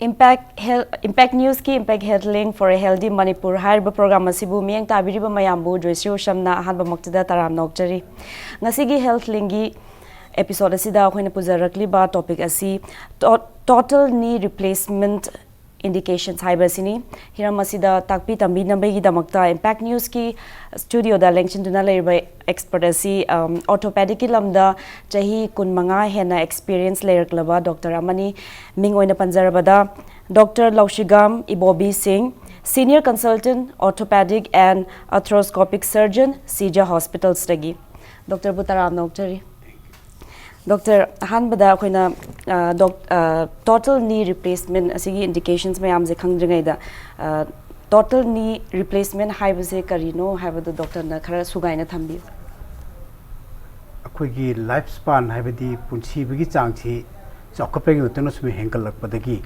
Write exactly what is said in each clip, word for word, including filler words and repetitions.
Impact Health, Impact Newsꯀꯤ Impact Health Link for a Healthy Manipur ꯍꯥꯏꯔꯤꯕ program ꯑꯁꯤꯕꯨ ꯃꯤꯠꯌꯦꯡ ꯇꯥꯕꯤꯔꯤꯕ ꯃꯌꯥꯝꯕꯨ ꯖꯣꯏꯁ꯭ꯔꯤ ꯎꯁꯝꯅ ꯑꯍꯥꯟꯕꯃꯛꯇꯗ ꯇꯔꯥꯝꯅ ꯑꯣꯛꯆꯔꯤ꯫ ꯉꯁꯤꯒꯤ Health Linkꯀꯤ episode ꯑꯁꯤꯗ ꯑꯩꯈꯣꯏꯅ ꯄꯨꯖꯔꯛꯂꯤꯕ topic ꯑꯁꯤ to- total knee replacement indications ꯍꯥꯏꯕ ꯑꯁꯤꯅꯤ꯫ ꯍꯤꯔꯝ ꯑꯁꯤꯗ ꯇꯥꯛꯄꯤ ꯇꯝꯕꯤꯅꯕꯒꯤꯗꯃꯛꯇ Impact Newsꯀꯤ studioꯗ ꯂꯦꯡꯁꯤꯟꯗꯨꯅ ꯂꯩꯔꯤꯕ expert ꯑꯁꯤ, ꯑꯝ, orthopedicꯀꯤ ꯂꯝꯗ ꯆꯍꯤ ꯀꯨꯟꯃꯉꯥ ꯍꯦꯟꯅ experience ꯂꯩꯔꯛꯂꯕ doctor ꯑꯃꯅꯤ꯫ ꯃꯤꯡ ꯑꯣꯏꯅ ꯄꯟꯖꯔꯕꯗ, Doctor ꯂꯧꯁꯤꯒꯥꯝ ꯏꯕꯣꯕꯤ ꯁꯤꯡ, Senior Consultant Orthopedic and Arthroscopic Surgeon, ꯁꯤꯖ Hospitalsꯇꯒꯤ꯫ Doctorꯕꯨ ꯇꯔꯥꯝꯅ ꯑꯣꯛꯆꯔꯤ꯫ Doctor, ꯑꯍꯥꯟꯕꯗ ꯑꯩꯈꯣꯏꯅ, ꯑ, doc- ꯑ, total knee replacement ꯑꯁꯤꯒꯤ indications ꯃꯌꯥꯝꯁꯦ ꯈꯪꯗ꯭ꯔꯤꯉꯩꯗ, ꯑ, total knee replacement ꯍꯥꯏꯕꯁꯦ ꯀꯔꯤꯅꯣ ꯍꯥꯏꯕꯗꯨ doctorꯅ ꯈꯔ ꯁꯨꯒꯥꯏꯅ ꯊꯝꯕꯤꯌꯨ꯫ ꯑꯩꯈꯣꯏꯒꯤ life span ꯍꯥꯏꯕꯗꯤ ꯄꯨꯟꯁꯤꯕꯒꯤ ꯆꯥꯡꯁꯤ ꯆꯥꯎꯈꯠꯄꯒꯤ ꯃꯇꯨꯡ ꯏꯟꯅ ꯁꯨꯝ ꯍꯦꯟꯒꯠꯂꯛꯄꯗꯒꯤ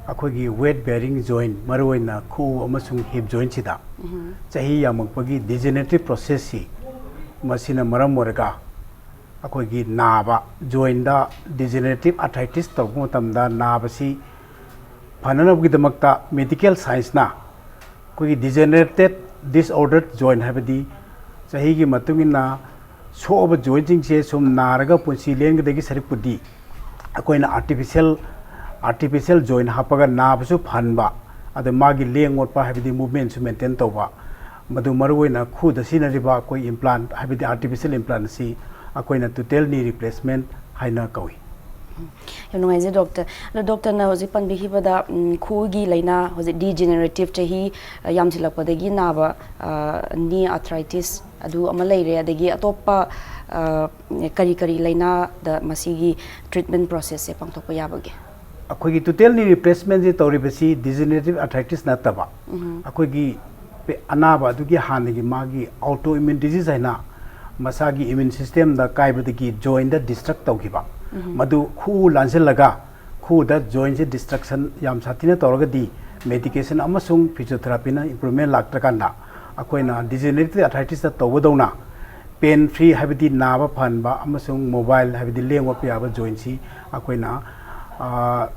ꯑꯩꯈꯣꯏꯒꯤ weight bearing joint, ꯃꯔꯨꯑꯣꯏꯅ ꯈꯨꯎ ꯑꯃꯁꯨꯡ hip jointꯁꯤꯗ ꯆꯍꯤ ꯌꯥꯝꯃꯛꯄꯒꯤ degenerative processꯁꯤ, ꯃꯁꯤꯅ ꯃꯔꯝ ꯑꯣꯏꯔꯒ ꯑꯩꯈꯣꯏꯒꯤ ꯅꯥꯕ, jointꯗ degenerative arthritis ꯇꯧꯔꯛꯄ ꯃꯇꯝꯗ ꯅꯥꯕꯁꯤ ꯐꯅꯅꯕꯒꯤꯗꯃꯛꯇ medical scienceꯅ ꯑꯩꯈꯣꯏꯒꯤ degenerated disordered joint, ꯍꯥꯏꯕꯗꯤ ꯆꯍꯤꯒꯤ ꯃꯇꯨꯡ ꯏꯟꯅ ꯁꯣꯛꯑꯕ jointꯁꯤꯡꯁꯦ ꯁꯨꯝ ꯅꯥꯔꯒ ꯄꯨꯟꯁꯤ ꯂꯦꯟꯒꯗꯒꯤ ꯁꯔꯨꯛꯄꯨꯗꯤ, ꯑꯩꯈꯣꯏꯅ artificial, artificial joint ꯍꯥꯞꯄꯒ ꯅꯥꯕꯁꯨ ꯐꯍꯟꯕ, ꯑꯗ ꯃꯥꯒꯤ ꯂꯦꯡ ꯑꯣꯠꯄ, ꯍꯥꯏꯕꯗꯤ movementꯁꯨ maintain ꯇꯧꯕ, ꯃꯗꯨ ꯃꯔꯨꯑꯣꯏꯅ ꯈꯨꯗ ꯁꯤꯖꯤꯟꯅꯔꯤꯕ ꯑꯩꯈꯣꯏ implant, ꯍꯥꯏꯕꯗꯤ artificial implant ꯑꯁꯤ ꯑꯩꯈꯣꯏꯅ total knee replacement ꯍꯥꯏꯅ ꯀꯧꯏ꯫ ꯌꯥꯝ ꯅꯨꯡꯉꯥꯏꯖꯩ doctor꯫ ꯑꯗꯣ doctorꯅ ꯍꯧꯖꯤꯛ ꯄꯟꯕꯤꯈꯤꯕꯗ, ꯎꯝ, ꯈꯨꯎꯒꯤ ꯂꯥꯏꯅꯥ, ꯍꯧꯖꯤꯛ degenerative, ꯆꯍꯤ, ꯑ, ꯌꯥꯝꯁꯤꯜꯂꯛꯄꯗꯒꯤ ꯅꯥꯕ, ꯑ, knee arthritis ꯑꯗꯨ ꯑꯃ ꯂꯩꯔꯦ, ꯑꯗꯒꯤ ꯑꯇꯣꯞꯄ, ꯑ, ꯀꯔꯤ ꯀꯔꯤ ꯂꯥꯏꯅꯥꯗ ꯃꯁꯤꯒꯤ treatment processꯁꯦ ꯄꯥꯡꯊꯣꯛꯄ ꯌꯥꯕꯒꯦ? ꯑꯩꯈꯣꯏꯒꯤ total knee replacementꯁꯤ ꯇꯧꯔꯤꯕꯁꯤ degenerative arthritis ꯅꯠꯇꯕ, ꯑꯩꯈꯣꯏꯒꯤ ꯄꯦ- ꯑꯅꯥꯕ ꯑꯗꯨꯒꯤ ꯍꯥꯟꯅꯒꯤ ꯃꯥꯒꯤ autoimmune disease ꯍꯥꯏꯅ ꯃꯁꯥꯒꯤ immune systemꯗ ꯀꯥꯏꯕꯗꯒꯤ jointꯗ destruct ꯇꯧꯈꯤꯕ, ꯃꯗꯨ ꯈꯨꯎ ꯂꯥꯟꯁꯤꯜꯂꯒ ꯈꯨꯎꯗ jointꯁꯦ destruction ꯌꯥꯝ ꯁꯥꯊꯤꯅ ꯇꯧꯔꯒꯗꯤ medication ꯑꯃꯁꯨꯡ physiotherapyꯅ improvement ꯂꯥꯛꯇ꯭ꯔꯀꯥꯟꯗ ꯑꯩꯈꯣꯏꯅ degenerative arthritisꯇ ꯇꯧꯕꯗꯧꯅ pain free, ꯍꯥꯏꯕꯗꯤ ꯅꯥꯕ ꯐꯍꯟꯕ ꯑꯃꯁꯨꯡ mobile, ꯍꯥꯏꯕꯗꯤ ꯂꯦꯡ ꯑꯣꯠꯄ ꯌꯥꯕ jointꯁꯤ ꯑꯩꯈꯣꯏꯅ, ꯑ,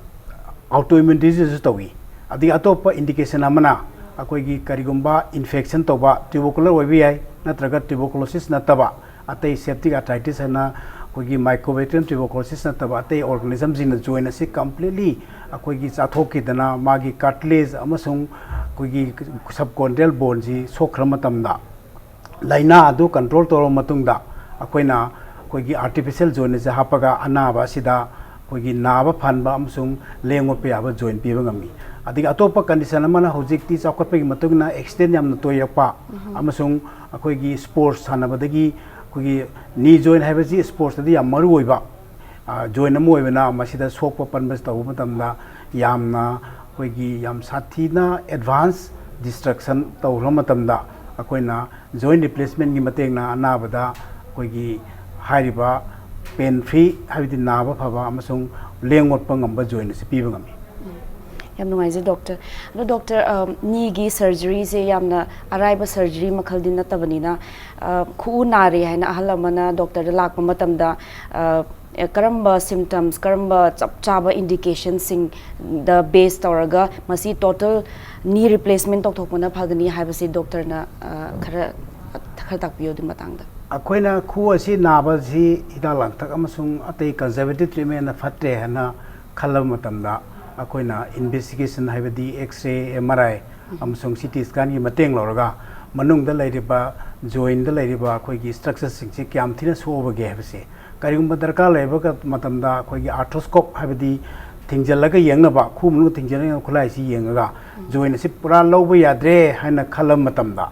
autoimmune disease ꯇꯧꯏ꯫ ꯑꯗꯒꯤ ꯑꯇꯣꯞꯄ indication ꯑꯃꯅ ꯑꯩꯈꯣꯏꯒꯤ ꯀꯔꯤꯒꯨꯝꯕ infection ꯇꯧꯕ, tubercular ꯑꯣꯏꯕ ꯌꯥꯏ, ꯅꯠꯇ꯭ꯔꯒ tuberculosis ꯅꯠꯇꯕ ꯑꯇꯩ septic arthritis ꯍꯥꯏꯅ ꯑꯩꯈꯣꯏꯒꯤ mycobacterium tuberculosis ꯅꯠꯇꯕ ꯑꯇꯩ organismꯁꯤꯡꯅ joint ꯑꯁꯤ completely ꯑꯩꯈꯣꯏꯒꯤ ꯆꯥꯊꯣꯛꯈꯤꯗꯅ ꯃꯥꯒꯤ cartilage ꯑꯃꯁꯨꯡ ꯑꯩꯈꯣꯏꯒꯤ subchondral boneꯁꯤ ꯁꯣꯛꯈ꯭ꯔ ꯃꯇꯝꯗ, ꯂꯥꯏꯅꯥ ꯑꯗꯨ control ꯇꯧꯔꯕ ꯃꯇꯨꯡꯗ ꯑꯩꯈꯣꯏꯅ ꯑꯩꯈꯣꯏꯒꯤ artificial joint ꯑꯁꯤ ꯍꯥꯞꯄꯒ ꯑꯅꯥꯕ ꯑꯁꯤꯗ ꯑꯩꯈꯣꯏꯒꯤ ꯅꯥꯕ ꯐꯍꯟꯕ ꯑꯃꯁꯨꯡ ꯂꯦꯡ ꯑꯣꯠꯄ ꯌꯥꯕ joint ꯄꯤꯕ ꯉꯝꯃꯤ꯫ ꯑꯗꯒꯤ ꯑꯇꯣꯞꯄ condition ꯑꯃꯅ ꯍꯧꯖꯤꯛꯇꯤ ꯆꯥꯎꯈꯠꯄꯒꯤ ꯃꯇꯨꯡ ꯏꯟꯅ accident ꯌꯥꯝꯅ ꯇꯣꯏꯔꯛꯄ ꯑꯃꯁꯨꯡ ꯑꯩꯈꯣꯏꯒꯤ sports ꯁꯥꯟꯅꯕꯗꯒꯤ ꯑꯩꯈꯣꯏꯒꯤ knee joint ꯍꯥꯏꯕꯁꯤ sportsꯇꯗꯤ ꯌꯥꯝ ꯃꯔꯨ ꯑꯣꯏꯕ joint ꯑꯃ ꯑꯣꯏꯕꯅ ꯃꯁꯤꯗ ꯁꯣꯛꯄ ꯄꯟꯕ ꯇꯧꯕ ꯃꯇꯝꯗ ꯌꯥꯝꯅ ꯑꯩꯈꯣꯏꯒꯤ ꯌꯥꯝ ꯁꯥꯊꯤꯅ advance destruction ꯇꯧꯈ꯭ꯔꯕ ꯃꯇꯝꯗ ꯑꯩꯈꯣꯏꯅ joint replacementꯀꯤ ꯃꯇꯦꯡꯅ ꯑꯅꯥꯕꯗ ꯑꯩꯈꯣꯏꯒꯤ ꯍꯥꯏꯔꯤꯕ pain free ꯍꯥꯏꯕꯗꯤ ꯅꯥꯕ ꯐꯕ ꯑꯃꯁꯨꯡ ꯂꯦꯡ ꯑꯣꯠꯄ ꯉꯝꯕ joint ꯑꯁꯤ ꯄꯤꯕ ꯉꯝꯃꯤ꯫ ꯌꯥꯝ ꯅꯨꯡꯉꯥꯏꯖꯩ doctor꯫ ꯑꯗꯣ doctor, kneeꯒꯤ surgeryꯁꯦ ꯌꯥꯝꯅ ꯑꯔꯥꯏꯕ surgery ꯃꯈꯜꯗꯤ ꯅꯠꯇꯕꯅꯤꯅ, ꯈꯨꯎ ꯅꯥꯔꯦ ꯍꯥꯏꯅ ꯑꯍꯜ ꯑꯃꯅ doctorꯗ ꯂꯥꯛꯄ ꯃꯇꯝꯗ ꯀꯔꯝꯕ symptoms, ꯀꯔꯝꯕ ꯆꯞ ꯆꯥꯕ indicationꯁꯤꯡꯗ base ꯇꯧꯔꯒ ꯃꯁꯤ total knee replacement ꯇꯧꯊꯣꯛꯄꯅ ꯐꯒꯅꯤ ꯍꯥꯏꯕꯁꯤ doctorꯅ ꯈꯔ ꯈꯔ ꯇꯥꯛꯄꯤꯌꯨ ꯑꯗꯨꯒꯤ ꯃꯇꯥꯡꯗ꯫ ꯑꯩꯈꯣꯏꯅ ꯈꯨꯎ ꯑꯁꯤ ꯅꯥꯕꯁꯤ ꯍꯤꯗꯥꯛ ꯂꯥꯡꯊꯛ ꯑꯃꯁꯨꯡ ꯑꯇꯩ conservative treatmentꯅ ꯐꯠꯇ꯭ꯔꯦ ꯍꯥꯏꯅ ꯈꯜꯂꯕ ꯃꯇꯝꯗ ꯑꯩꯈꯣꯏꯅ investigation ꯍꯥꯏꯕꯗꯤ X-ray, M R I ꯑꯃꯁꯨꯡ C T scanꯒꯤ ꯃꯇꯦꯡ ꯂꯧꯔꯒ ꯃꯅꯨꯡꯗ ꯂꯩꯔꯤꯕ jointꯗ ꯂꯩꯔꯤꯕ ꯑꯩꯈꯣꯏꯒꯤ structureꯁꯤꯡꯁꯤ ꯀꯌꯥꯝ ꯊꯤꯅ ꯁꯣꯛꯑꯕꯒꯦ ꯍꯥꯏꯕꯁꯦ ꯀꯔꯤꯒꯨꯝꯕ ꯗꯔꯀꯥꯔ ꯂꯩꯕ ꯃꯇꯝꯗ ꯑꯩꯈꯣꯏꯒꯤ arthroscope ꯍꯥꯏꯕꯗꯤ ꯊꯤꯡꯖꯤꯜꯂꯒ ꯌꯦꯡꯅꯕ, ꯈꯨꯎ ꯃꯅꯨꯡꯗ ꯊꯤꯡꯖꯤꯜꯂꯒ ꯌꯦꯡꯅꯕ ꯈꯨꯠꯂꯥꯏꯁꯤ ꯌꯦꯡꯉꯒ joint ꯑꯁꯤ ꯄꯨꯔꯥ ꯂꯧꯕ ꯌꯥꯗ꯭ꯔꯦ ꯍꯥꯏꯅ ꯈꯜꯂꯕ ꯃꯇꯝꯗ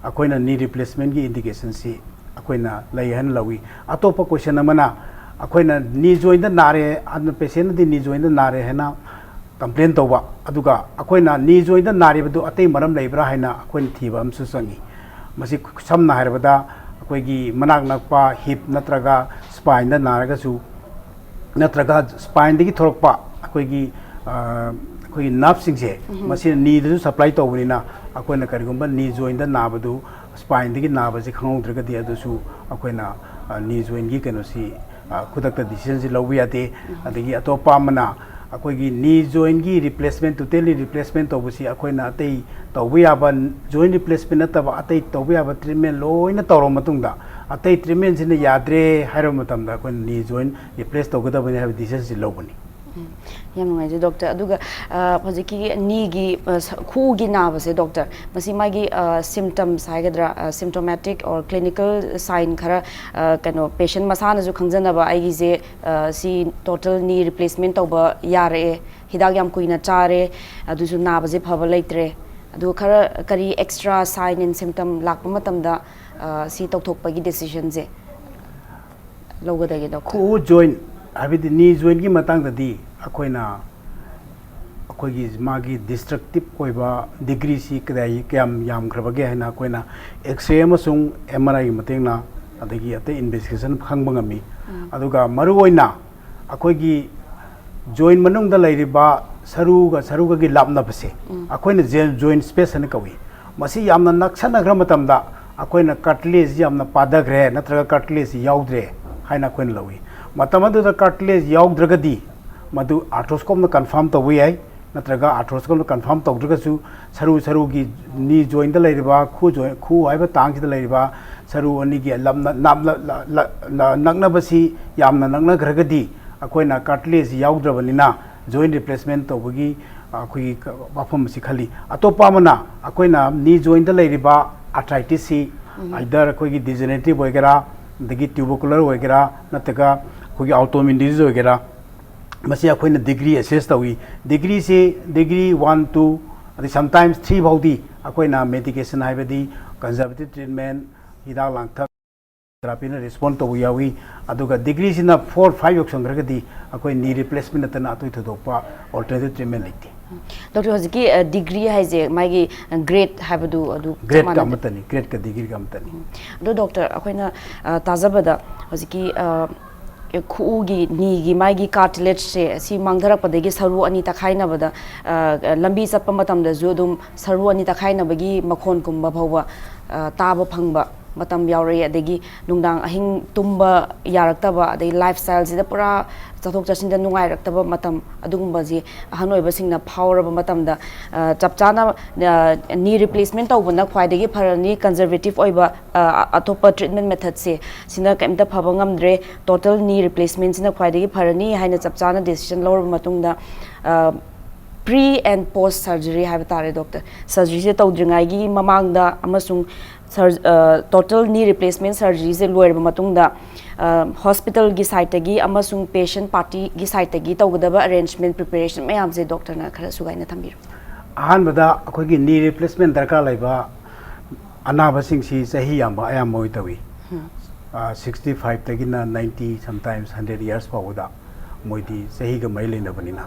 ꯑꯩꯈꯣꯏꯅ knee replacementꯀꯤ indicationꯁꯤ ꯑꯩꯈꯣꯏꯅ ꯂꯩ ꯍꯥꯏꯅ ꯂꯧꯏ꯫ ꯑꯇꯣꯞꯄ question ꯑꯃꯅ ꯑꯩꯈꯣꯏꯅ knee jointꯗ ꯅꯥꯔꯦ, patientꯅꯗꯤ knee jointꯗ ꯅꯥꯔꯦ ꯍꯥꯏꯅ complain ꯇꯧꯕ, ꯑꯗꯨꯒ ꯑꯩꯈꯣꯏꯅ knee jointꯗ ꯅꯥꯔꯤꯕꯗꯨ ꯑꯇꯩ ꯃꯔꯝ ꯂꯩꯕ꯭ꯔꯥ ꯍꯥꯏꯅ ꯑꯩꯈꯣꯏꯅ ꯊꯤꯕ ꯑꯃꯁꯨ ꯆꯪꯏ꯫ ꯃꯁꯤ ꯁꯝꯅ ꯍꯥꯏꯔꯕꯗ ꯑꯩꯈꯣꯏꯒꯤ ꯃꯅꯥꯛ ꯅꯛꯄ hip ꯅꯠꯇ꯭ꯔꯒ spineꯗ ꯅꯥꯔꯒꯁꯨ ꯅꯠꯇ꯭ꯔꯒ spineꯗꯒꯤ ꯊꯣꯛꯂꯛꯄ ꯑꯩꯈꯣꯏꯒꯤ ꯑꯩꯈꯣꯏꯒꯤ nerveꯁꯤꯡꯁꯦ ꯃꯁꯤꯅ kneeꯗꯁꯨ supply ꯇꯧꯕꯅꯤꯅ ꯑꯩꯈꯣꯏꯅ ꯀꯔꯤꯒꯨꯝꯕ knee jointꯗ ꯅꯥꯕꯗꯨ spineꯗꯒꯤ ꯅꯥꯕꯁꯤ ꯈꯪꯍꯧꯗ꯭ꯔꯒꯗꯤ ꯑꯗꯨꯁꯨ ꯑꯩꯈꯣꯏꯅ knee jointꯀꯤ ꯀꯩꯅꯣꯁꯤ ꯈꯨꯗꯛꯇ decisionꯁꯤ ꯂꯧꯕ ꯌꯥꯗꯦ꯫ ꯑꯗꯒꯤ ꯑꯇꯣꯞꯄ ꯑꯃꯅ ꯑꯩꯈꯣꯏꯒꯤ knee jointꯀꯤ replacement, totally replacement ꯇꯧꯕꯁꯤ ꯑꯩꯈꯣꯏꯅ ꯑꯇꯩ ꯇꯧꯕ ꯌꯥꯕ, joint replacement ꯅꯠꯇꯕ ꯑꯇꯩ ꯇꯧꯕ ꯌꯥꯕ treatment ꯂꯣꯏꯅ ꯇꯧꯔꯕ ꯃꯇꯨꯡꯗ, ꯑꯇꯩ treatmentꯁꯤꯅ ꯌꯥꯗ꯭ꯔꯦ ꯍꯥꯏꯔꯕ ꯃꯇꯝꯗ ꯑꯩꯈꯣꯏꯅ knee joint replace ꯇꯧꯒꯗꯕꯅꯤ ꯍꯥꯏꯕ decisionꯁꯤ ꯂꯧꯕꯅꯤ꯫ ꯌꯥꯝ ꯅꯨꯡꯉꯥꯏꯖꯩ ꯗꯣꯛꯇꯔ꯫ ꯑꯗꯨꯒ ꯑ, ꯍꯧꯖꯤꯛꯀꯤ kneeꯒꯤ, ꯑ, ꯁ- ꯈꯨꯎꯒꯤ ꯅꯥꯕꯁꯦ ꯗꯣꯛꯇꯔ, ꯃꯁꯤ ꯃꯥꯒꯤ, ꯑ, symptoms ꯍꯥꯏꯒꯗ꯭ꯔꯥ, ꯑ, symptomatic or clinical sign ꯈꯔ, ꯑ, ꯀꯩꯅꯣ, patient ꯃꯁꯥꯅꯁꯨ ꯈꯪꯖꯅꯕ, ꯑꯩꯒꯤꯁꯦ, ꯑ, ꯁꯤ total knee replacement ꯇꯧꯕ ꯌꯥꯔꯛꯑꯦ, ꯍꯤꯗꯥꯛ ꯌꯥꯝ ꯀꯨꯏꯅ ꯆꯥꯔꯦ, ꯑꯗꯨꯁꯨ ꯅꯥꯕꯁꯦ ꯐꯕ ꯂꯩꯇ꯭ꯔꯦ, ꯑꯗꯨ ꯈꯔ ꯀꯔꯤ extra sign and symptom ꯂꯥꯛꯄ ꯃꯇꯝꯗ, ꯑ, ꯁꯤ ꯇꯧꯊꯣꯛꯄꯒꯤ decisionꯁꯦ ꯂꯧꯒꯗꯒꯦ ꯗꯣꯛꯇꯔ? ꯈꯨꯎ joint, ꯍꯥꯏꯕꯗꯤ knee jointꯀꯤ ꯃꯇꯥꯡꯗꯗꯤ ꯑꯩꯈꯣꯏꯅ ꯑꯩꯈꯣꯏꯒꯤ ꯃꯥꯒꯤ destructive ꯑꯣꯏꯕ degreeꯁꯤ ꯀꯗꯥꯏ, ꯀꯌꯥꯝ ꯌꯥꯝꯈ꯭ꯔꯕꯒꯦ ꯍꯥꯏꯅ ꯑꯩꯈꯣꯏꯅ X-ray ꯑꯃꯁꯨꯡ M R Iꯒꯤ ꯃꯇꯦꯡꯅ, ꯑꯗꯒꯤ ꯑꯇꯩ investigation ꯈꯪꯕ ꯉꯝꯃꯤ꯫ ꯑꯗꯨꯒ ꯃꯔꯨꯑꯣꯏꯅ ꯑꯩꯈꯣꯏꯒꯤ joint ꯃꯅꯨꯡꯗ ꯂꯩꯔꯤꯕ ꯁꯔꯨꯒ ꯁꯔꯨꯒꯒꯤ ꯂꯥꯞꯅꯕꯁꯦ ꯑꯩꯈꯣꯏꯅ joint space ꯍꯥꯏꯅ ꯀꯧꯏ꯫ ꯃꯁꯤ ꯌꯥꯝꯅ ꯅꯛꯁꯟꯅꯈ꯭ꯔ ꯃꯇꯝꯗ ꯑꯩꯈꯣꯏꯅ cartilage ꯌꯥꯝꯅ ꯄꯥꯊꯈ꯭ꯔꯦ ꯅꯠꯇ꯭ꯔꯒ cartilage ꯌꯥꯎꯗ꯭ꯔꯦ ꯍꯥꯏꯅ ꯑꯩꯈꯣꯏꯅ ꯂꯧꯏ꯫ ꯃꯇꯝ ꯑꯗꯨꯗ cartilage ꯌꯥꯎꯗ꯭ꯔꯒꯗꯤ ꯃꯗꯨ arthroscopeꯅ confirm ꯇꯧꯕ ꯌꯥꯏ, ꯅꯠꯇ꯭ꯔꯒ arthroscopeꯅ confirm ꯇꯧꯗ꯭ꯔꯒꯁꯨ ꯁꯔꯨ ꯁꯔꯨꯒꯤ knee jointꯇ ꯂꯩꯔꯤꯕ ꯈꯨ joint, ꯈꯨ ꯍꯥꯏꯕ ꯇꯥꯡꯁꯤꯗ ꯂꯩꯔꯤꯕ ꯁꯔꯨ ꯑꯅꯤꯒꯤ ꯂꯝꯅ-, ꯅꯥꯞꯅ-, ꯂ-, ꯂ-, ꯅ-, ꯅꯛꯅꯕꯁꯤ ꯌꯥꯝꯅ ꯅꯛꯅꯈ꯭ꯔꯒꯗꯤ ꯑꯩꯈꯣꯏꯅ cartilage ꯌꯥꯎꯗ꯭ꯔꯕꯅꯤꯅ joint replacement ꯇꯧꯕꯒꯤ, ꯑ, ꯑꯩꯈꯣꯏꯒꯤ ꯀ-, ꯋꯥꯐꯝ ꯑꯁꯤ ꯈꯜꯂꯤ꯫ ꯑꯇꯣꯞꯄ ꯑꯃꯅ ꯑꯩꯈꯣꯏꯅ knee jointꯇ ꯂꯩꯔꯤꯕ arthritisꯁꯤ either ꯑꯩꯈꯣꯏꯒꯤ degenerative ꯑꯣꯏꯒꯦꯔꯥ, ꯑꯗꯒꯤ tubercular ꯑꯣꯏꯒꯦꯔꯥ, ꯅꯠꯇ꯭ꯔꯒ ꯑꯩꯈꯣꯏꯒꯤ autoimmune disease ꯑꯣꯏꯒꯦꯔꯥ, ꯃꯁꯤ ꯑꯩꯈꯣꯏꯅ degree assess ꯇꯧꯏ꯫ Degreeꯁꯤ degree one, two, ꯑꯗꯩ sometimes three ꯐꯥꯎꯗꯤ ꯑꯩꯈꯣꯏꯅ medication, ꯍꯥꯏꯕꯗꯤ conservative treatment, ꯍꯤꯗꯥꯛ ꯂꯥꯡꯊꯛ, therapyꯅ respond ꯇꯧꯕ ꯌꯥꯎꯏ꯫ ꯑꯗꯨꯒ degreeꯁꯤꯅ four, five ꯌꯧꯁꯟꯈ꯭ꯔꯒꯗꯤ ꯑꯩꯈꯣꯏ knee replacement ꯅꯠꯇꯅ ꯑꯇꯩ ꯊꯣꯏꯗꯣꯛꯄ alternative treatment ꯂꯩꯇꯦ꯫ ꯗꯣꯛꯇꯔ, ꯍꯧꯖꯤꯛꯀꯤ, ꯑ, degree ꯍꯥꯏꯁꯦ ꯃꯥꯒꯤ, ꯑ, grade ꯍꯥꯏꯕꯗꯨ ꯑꯗꯨ ꯆꯞ Gradeꯀ ꯃꯥꯟꯅꯗꯦ? ꯑꯃꯠꯇꯅꯤ, gradeꯀ degreeꯒ ꯑꯃꯠꯇꯅꯤ꯫ ꯑꯗꯣ ꯗꯣꯛꯇꯔ, ꯑꯩꯈꯣꯏꯅ, ꯑ, ꯇꯥꯖꯕꯗ ꯍꯧꯖꯤꯛꯀꯤ, ꯑ, ꯈꯨꯎꯒꯤ, kneeꯒꯤ ꯃꯥꯒꯤ cartilageꯁꯦ ꯁꯤ ꯃꯥꯡꯊꯔꯛꯄꯗꯒꯤ ꯁꯔꯨ ꯑꯅꯤ ꯇꯛꯈꯥꯏꯅꯕꯗ, ꯑ, ꯂꯝꯕꯤ ꯆꯠꯄ ꯃꯇꯝꯗꯁꯨ ꯑꯗꯨꯝ ꯁꯔꯨ ꯑꯅꯤ ꯇꯛꯈꯥꯏꯅꯕꯒꯤ ꯃꯈꯣꯟꯒꯨꯝꯕ ꯐꯥꯎꯕ, ꯑ, ꯇꯥꯕ ꯐꯪꯕ ꯃꯇꯝ ꯌꯥꯎꯔꯛꯏ, ꯑꯗꯒꯤ ꯅꯨꯡꯗꯥꯡ ꯑꯍꯤꯡ ꯇꯨꯝꯕ ꯌꯥꯔꯛꯇꯕ, ꯑꯗꯩ ꯂꯥꯏꯐ ꯁ꯭ꯇꯥꯏꯜꯁꯤꯗ ꯄꯨꯔꯥ ꯆꯠꯊꯣꯛ ꯆꯠꯁꯤꯟꯗ ꯅꯨꯡꯉꯥꯏꯔꯛꯇꯕ ꯃꯇꯝ, ꯑꯗꯨꯒꯨꯝꯕꯁꯤ ꯑꯍꯟ ꯑꯣꯏꯕꯁꯤꯡꯅ ꯐꯥꯎꯔꯕ ꯃꯇꯝꯗ, ꯑ, ꯆꯞ ꯆꯥꯅ, ꯑ, ꯅꯤ ꯔꯤꯄ꯭ꯂꯦꯁꯃꯦꯟ ꯇꯧꯕꯅ ꯈ꯭ꯋꯥꯏꯗꯒꯤ ꯐꯔꯅꯤ, ꯀꯟꯖꯔꯕꯦꯇꯤꯞ ꯑꯣꯏꯕ, ꯑ, ꯑꯇꯣꯞꯄ ꯇ꯭ꯔꯤꯠꯃꯦꯟ ꯃꯦꯊꯠꯁꯦ, ꯁꯤꯅ ꯀꯩꯝꯇ ꯐꯕ ꯉꯝꯗ꯭ꯔꯦ, ꯇꯣꯇꯦꯜ ꯅꯤ ꯔꯤꯄ꯭ꯂꯦꯁꯃꯦꯟꯁꯤꯅ ꯈ꯭ꯋꯥꯏꯗꯒꯤ ꯐꯔꯅꯤ ꯍꯥꯏꯅ ꯆꯞ ꯆꯥꯅ ꯗꯤꯁꯤꯖꯟ ꯂꯧꯔꯕ ꯃꯇꯨꯡꯗ, ꯑ, ꯄ꯭ꯔꯤ ꯑꯦꯟ ꯄꯣꯁ ꯁꯔꯖꯔꯤ ꯍꯥꯏꯕ ꯇꯥꯔꯦ, ꯗꯣꯛꯇꯔ, ꯁꯔꯖꯔꯤꯁꯦ ꯇꯧꯗ꯭ꯔꯤꯉꯩꯒꯤ ꯃꯃꯥꯡꯗ ꯑꯃꯁꯨꯡ ꯁꯔ-, ꯑ, ꯇꯣꯇꯦꯜ ꯅꯤ ꯔꯤꯄ꯭ꯂꯦꯁꯃꯦꯟ ꯁꯔꯖꯔꯤꯁꯦ ꯂꯣꯏꯔꯕ ꯃꯇꯨꯡꯗ, ꯑ, ꯍꯣꯁꯄꯤꯇꯥꯜꯒꯤ ꯁꯥꯏꯠꯇꯒꯤ ꯑꯃꯁꯨꯡ ꯄꯦꯁꯦꯟ ꯄꯥꯔꯇꯤꯒꯤ ꯁꯥꯏꯠꯇꯒꯤ ꯇꯧꯒꯗꯕ ꯑꯔꯦꯟꯖꯃꯦꯟ, ꯄ꯭ꯔꯤꯄꯦꯔꯦꯁꯟ ꯃꯌꯥꯝꯁꯦ ꯗꯣꯛꯇꯔꯅ ꯈꯔ ꯁꯨꯒꯥꯏꯅ ꯊꯝꯕꯤꯔꯣ꯫ ꯑꯍꯥꯟꯕꯗ ꯑꯩꯈꯣꯏꯒꯤ ꯅꯤ ꯔꯤꯄ꯭ꯂꯦꯁꯃꯦꯟ ꯗꯔꯀꯥꯔ ꯂꯩꯕ ꯑꯅꯥꯕꯁꯤꯡꯁꯤ ꯆꯍꯤ ꯌꯥꯝꯕ ꯑꯌꯥꯝꯕ ꯑꯣꯏ ꯇꯧꯏ꯫ ꯁꯤꯛꯁꯇꯤ ꯐꯥꯏꯚꯇꯒꯤꯅ ꯅꯥꯏꯟꯇꯤ, ꯁꯝꯇꯥꯏꯝꯁ ꯍꯟꯗ꯭ꯔꯦꯠ ꯌꯔꯁ ꯐꯥꯎꯕꯗ ꯃꯣꯏꯗꯤ ꯆꯍꯤꯒ ꯃꯔꯤ ꯂꯩꯅꯕꯅꯤꯅ꯫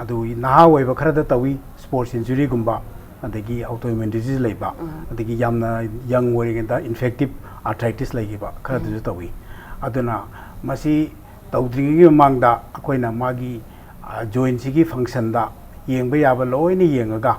ꯑꯗꯨ ꯅꯍꯥ ꯑꯣꯏꯕ ꯈꯔꯗ ꯇꯧꯏ, ꯁ꯭ꯄꯣꯔꯠꯁ ꯏꯟꯖꯨꯔꯤꯒꯨꯝꯕ, ꯑꯗꯒꯤ ꯑꯣꯇꯣ ꯏꯝꯌꯨꯟ ꯗꯤꯖꯤꯖ ꯂꯩꯕ, ꯑꯗꯒꯤ ꯌꯥꯝꯅ ꯌꯪ ꯑꯣꯏꯔꯤꯉꯩꯗ ꯏꯟꯐꯦꯛꯇꯤꯞ ꯑꯥꯔꯊ꯭ꯔꯥꯏꯇꯤꯁ ꯂꯩꯈꯤꯕ ꯈꯔꯗꯁꯨ ꯇꯧꯏ꯫ ꯑꯗꯨꯅ ꯃꯁꯤ ꯇꯧꯗ꯭ꯔꯤꯉꯩꯒꯤ ꯃꯃꯥꯡꯗ ꯑꯩꯈꯣꯏꯅ ꯃꯥꯒꯤ, ꯑ, ꯖꯣꯏꯟꯁꯤꯒꯤ ꯐꯪꯁꯟꯗ ꯌꯦꯡꯕ ꯌꯥꯕ ꯂꯣꯏꯅ ꯌꯦꯡꯉꯒ,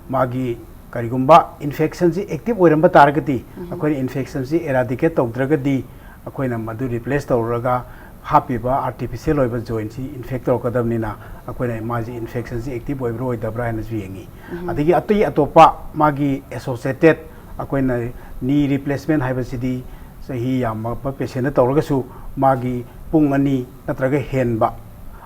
ꯃꯥꯒꯤ ꯀꯔꯤꯒꯨꯝꯕ ꯏꯟꯐꯦꯛꯁꯟꯁꯤ ꯑꯦꯛꯇꯤꯞ ꯑꯣꯏꯔꯝꯕ ꯇꯥꯔꯒꯗꯤ, ꯑꯩꯈꯣꯏꯅ ꯏꯟꯐꯦꯛꯁꯟꯁꯤ ꯑꯦꯔꯥꯗꯤꯀꯦꯠ ꯇꯧꯗ꯭ꯔꯒꯗꯤ, ꯑꯩꯈꯣꯏꯅ ꯃꯗꯨ ꯔꯤꯄ꯭ꯂꯦꯁ ꯇꯧꯔꯒ ꯍꯥꯞꯄꯤꯕ ꯑꯥꯔꯇꯤꯐꯤꯁꯤꯌꯦꯜ ꯑꯣꯏꯕ ꯖꯣꯏꯟꯁꯤ ꯏꯟꯐꯦꯛ ꯇꯧꯔꯛꯀꯗꯕꯅꯤꯅ, ꯑꯩꯈꯣꯏꯅ ꯃꯥꯁꯤ ꯏꯟꯐꯦꯛꯁꯟꯁꯤ ꯑꯦꯛꯇꯤꯞ ꯑꯣꯏꯕ꯭ꯔꯥ ꯑꯣꯏꯗꯕ꯭ꯔꯥ ꯍꯥꯏꯅꯁꯨ ꯌꯦꯡꯉꯤ꯫ ꯑꯗꯒꯤ ꯑꯇꯩ ꯑꯇꯣꯞꯄ ꯃꯥꯒꯤ ꯑꯦꯁꯣꯁꯤꯌꯦꯇꯦꯠ, ꯑꯩꯈꯣꯏꯅ ꯅꯤ ꯔꯤꯄ꯭ꯂꯦꯁꯃꯦꯟ ꯍꯥꯏꯕꯁꯤꯗꯤ ꯆꯍꯤ ꯌꯥꯝꯃꯕ ꯄꯦꯁꯦꯟꯗ ꯇꯧꯔꯒꯁꯨ ꯃꯥꯒꯤ ꯄꯨꯡ ꯑꯅꯤ ꯅꯠꯇ꯭ꯔꯒ ꯍꯦꯟꯕ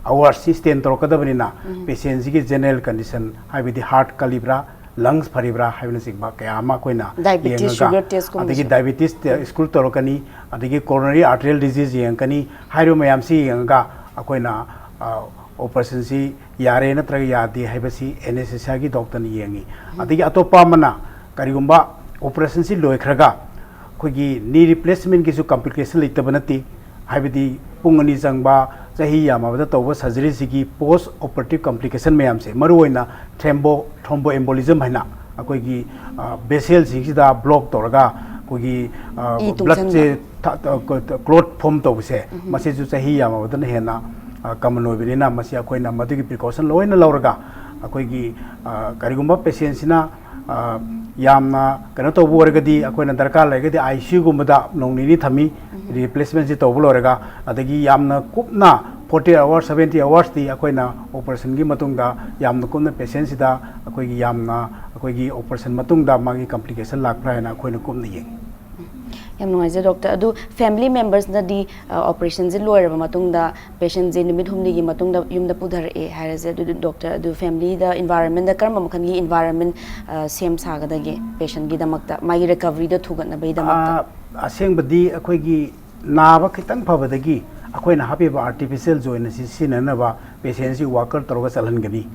ꯑꯋꯥꯔꯁꯁꯤ ꯁ꯭ꯇꯦꯟ ꯇꯧꯔꯛꯀꯗꯕꯅꯤꯅ, ꯄꯦꯁꯦꯟꯁꯤꯒꯤ ꯖꯦꯅꯔꯦꯜ ꯀꯟꯗꯤꯁꯟ, ꯍꯥꯏꯕꯗꯤ ꯍꯥꯔꯠ ꯀꯜꯂꯤꯕ꯭ꯔꯥ, ꯂꯪꯁ ꯐꯔꯤꯕ꯭ꯔꯥ ꯍꯥꯏꯕꯅꯆꯤꯡꯕ ꯀꯌꯥ ꯑꯃ ꯑꯩꯈꯣꯏꯅ ꯗꯥꯏꯕꯦꯇꯤꯁ, ꯌꯦꯡꯉꯒ, ꯁꯨꯒꯔ ꯇꯦꯁꯀꯨꯝꯕꯁꯨ꯫ ꯑꯗꯒꯤ ꯗꯥꯏꯕꯦꯇꯤꯁ ꯇꯦ-, ꯁ꯭ꯀ꯭ꯔꯨ ꯇꯧꯔꯛꯀꯅꯤ, ꯑꯗꯒꯤ ꯀꯣꯔꯣꯅꯔꯤ ꯑꯥꯔꯇꯔꯤꯌꯦꯜ ꯗꯤꯖꯤꯖ ꯌꯦꯡꯉꯛꯀꯅꯤ꯫ ꯍꯥꯏꯔꯤꯕ ꯃꯌꯥꯝꯁꯤ ꯌꯦꯡꯉꯒ ꯑꯩꯈꯣꯏꯅ, ꯑ, ꯑꯣꯄꯔꯦꯁꯟꯁꯤ ꯌꯥꯔꯦ ꯅꯠꯇ꯭ꯔꯒ ꯌꯥꯗꯦ ꯍꯥꯏꯕꯁꯤ ꯑꯦꯅꯦꯁꯊꯦꯁꯤꯌꯥꯒꯤ ꯗꯣꯛꯇꯔꯅ ꯌꯦꯡꯉꯤ꯫ ꯑꯗꯒꯤ ꯑꯇꯣꯞꯄ ꯑꯃꯅ ꯀꯔꯤꯒꯨꯝꯕ ꯑꯣꯄꯔꯦꯁꯟꯁꯤ ꯂꯣꯏꯈ꯭ꯔꯒ ꯑꯩꯈꯣꯏꯒꯤ ꯅꯤ ꯔꯤꯄ꯭ꯂꯦꯁꯃꯦꯟꯒꯤꯁꯨ ꯀꯝꯄ꯭ꯂꯤꯀꯦꯁꯟ ꯂꯩꯇꯕ ꯅꯠꯇꯦ꯫ ꯍꯥꯏꯕꯗꯤ ꯄꯨꯡ ꯑꯅꯤ ꯆꯪꯕ, ꯆꯍꯤ ꯌꯥꯝꯃꯕꯗ ꯇꯧꯕ ꯁꯔꯖꯔꯤꯁꯤꯒꯤ ꯄꯣꯁ ꯑꯣꯄꯔꯦꯇꯤꯞ ꯀꯝꯄ꯭ꯂꯤꯀꯦꯁꯟ ꯃꯌꯥꯝꯁꯦ, ꯃꯔꯨꯑꯣꯏꯅ ꯊ꯭ꯔꯦꯝꯕꯣ, ꯊ꯭ꯔꯣꯝꯕꯣ ꯑꯦꯝꯕꯣꯂꯤꯖꯝ ꯍꯥꯏꯅ ꯑꯩꯈꯣꯏꯒꯤ, ꯑ, ꯚꯦꯁꯦꯜꯁꯤꯡꯁꯤꯗ ꯕ꯭ꯂꯣꯛ ꯇꯧꯔꯒ ꯑꯩꯈꯣꯏꯒꯤ, ꯑ, ꯏ ꯇꯨꯡꯁꯤꯟꯕ꯫ ꯕ꯭ꯂꯗꯁꯦ ꯊ-, ꯊ-, ꯀ-, ꯀ-, ꯀ꯭ꯂꯣꯠ ꯐꯣꯝ ꯇꯧꯕꯁꯦ, ꯃꯁꯤꯁꯨ ꯆꯍꯤ ꯌꯥꯝꯃꯕꯗꯅ ꯍꯦꯟꯅ, ꯑ, ꯀꯃꯟ ꯑꯣꯏꯕꯅꯤꯅ, ꯃꯁꯤ ꯑꯩꯈꯣꯏꯅ ꯃꯗꯨꯒꯤ ꯄ꯭ꯔꯤꯀꯣꯁꯟ ꯂꯣꯏꯅ ꯂꯧꯔꯒ ꯑꯩꯈꯣꯏꯒꯤ, ꯑ, ꯀꯔꯤꯒꯨꯝꯕ ꯄꯦꯁꯦꯟꯁꯤꯅ, ꯑ, ꯌꯥꯝꯅ ꯀꯩꯅꯣ ꯇꯧꯕ ꯑꯣꯏꯔꯒꯗꯤ ꯑꯩꯈꯣꯏꯅ ꯗꯔꯀꯥꯔ ꯂꯩꯔꯒꯗꯤ ꯑꯥꯏ ꯁꯤ ꯌꯨꯒꯨꯝꯕꯗ ꯅꯣꯡ ꯅꯤꯅꯤ ꯊꯝꯃꯤ, ꯔꯤꯄ꯭ꯂꯦꯁꯃꯦꯟꯁꯤ ꯇꯧꯕ ꯂꯣꯏꯔꯒ꯫ ꯑꯗꯒꯤ ꯌꯥꯝꯅ ꯀꯨꯞꯅ ꯐꯣꯔꯇꯤ ꯑꯋꯥꯔ, ꯁꯕꯦꯟꯇꯤ ꯑꯋꯥꯔꯁꯇꯤ ꯑꯩꯈꯣꯏꯅ ꯑꯣꯄꯔꯦꯁꯟꯒꯤ ꯃꯇꯨꯡꯗ ꯌꯥꯝꯅ ꯀꯨꯞꯅ ꯄꯦꯁꯦꯟꯁꯤꯗ ꯑꯩꯈꯣꯏꯒꯤ ꯌꯥꯝꯅ ꯑꯩꯈꯣꯏꯒꯤ ꯑꯣꯄꯔꯦꯁꯟ ꯃꯇꯨꯡꯗ ꯃꯥꯒꯤ ꯀꯝꯄ꯭ꯂꯤꯀꯦꯁꯟ ꯂꯥꯛꯄ꯭ꯔꯥ ꯍꯥꯏꯅ ꯑꯩꯈꯣꯏꯅ ꯀꯨꯞꯅ ꯌꯦꯡꯉꯤ꯫ ꯌꯥꯝ ꯅꯨꯡꯉꯥꯏꯖꯩ ꯗꯣꯛꯇꯔ꯫ ꯑꯗꯨ ꯐꯦꯃꯤꯂꯤ ꯃꯦꯝꯕꯔꯁꯅꯗꯤ ꯑꯣꯄꯔꯦꯁꯟꯁꯦ ꯂꯣꯏꯔꯕ ꯃꯇꯨꯡꯗ ꯄꯦꯁꯦꯟꯁꯦ ꯅꯨꯃꯤꯠ ꯍꯨꯝꯅꯤꯒꯤ ꯃꯇꯨꯡꯗ ꯌꯨꯝꯗ ꯄꯨꯊꯔꯛꯑꯦ ꯍꯥꯏꯔꯁꯦ, ꯑꯗꯨꯗꯤ ꯗꯣꯛꯇꯔ, ꯑꯗꯨ ꯐꯦꯃꯤꯂꯤꯗ ꯏꯟꯚꯥꯏꯔꯟꯃꯦꯟꯗ ꯀꯔꯝꯕ ꯃꯈꯜꯒꯤ ꯏꯟꯚꯥꯏꯔꯟꯃꯦꯟ ꯁꯦꯝ ꯁꯥꯒꯗꯒꯦ ꯄꯦꯁꯦꯟꯒꯤꯗꯃꯛꯇ, ꯃꯥꯒꯤ ꯔꯤꯀꯚꯔꯤꯗ ꯊꯨꯒꯠꯅꯕꯒꯤꯗꯃꯛꯇ? ꯑꯁꯦꯡꯕꯗꯤ ꯑꯩꯈꯣꯏꯒꯤ ꯅꯥꯕ ꯈꯤꯇꯪ ꯐꯕꯗꯒꯤ ꯑꯩꯈꯣꯏꯅ ꯍꯥꯞꯄꯤꯕ ꯑꯥꯔꯇꯤꯐꯤꯁꯤꯌꯦꯜ ꯖꯣꯏꯟ ꯑꯁꯤ ꯁꯤꯖꯤꯟꯅꯅꯕ ꯄꯦꯁꯦꯟꯁꯤ ꯋꯥꯀꯔ ꯇꯧꯔꯒ ꯆꯠꯍꯟꯒꯅꯤ꯫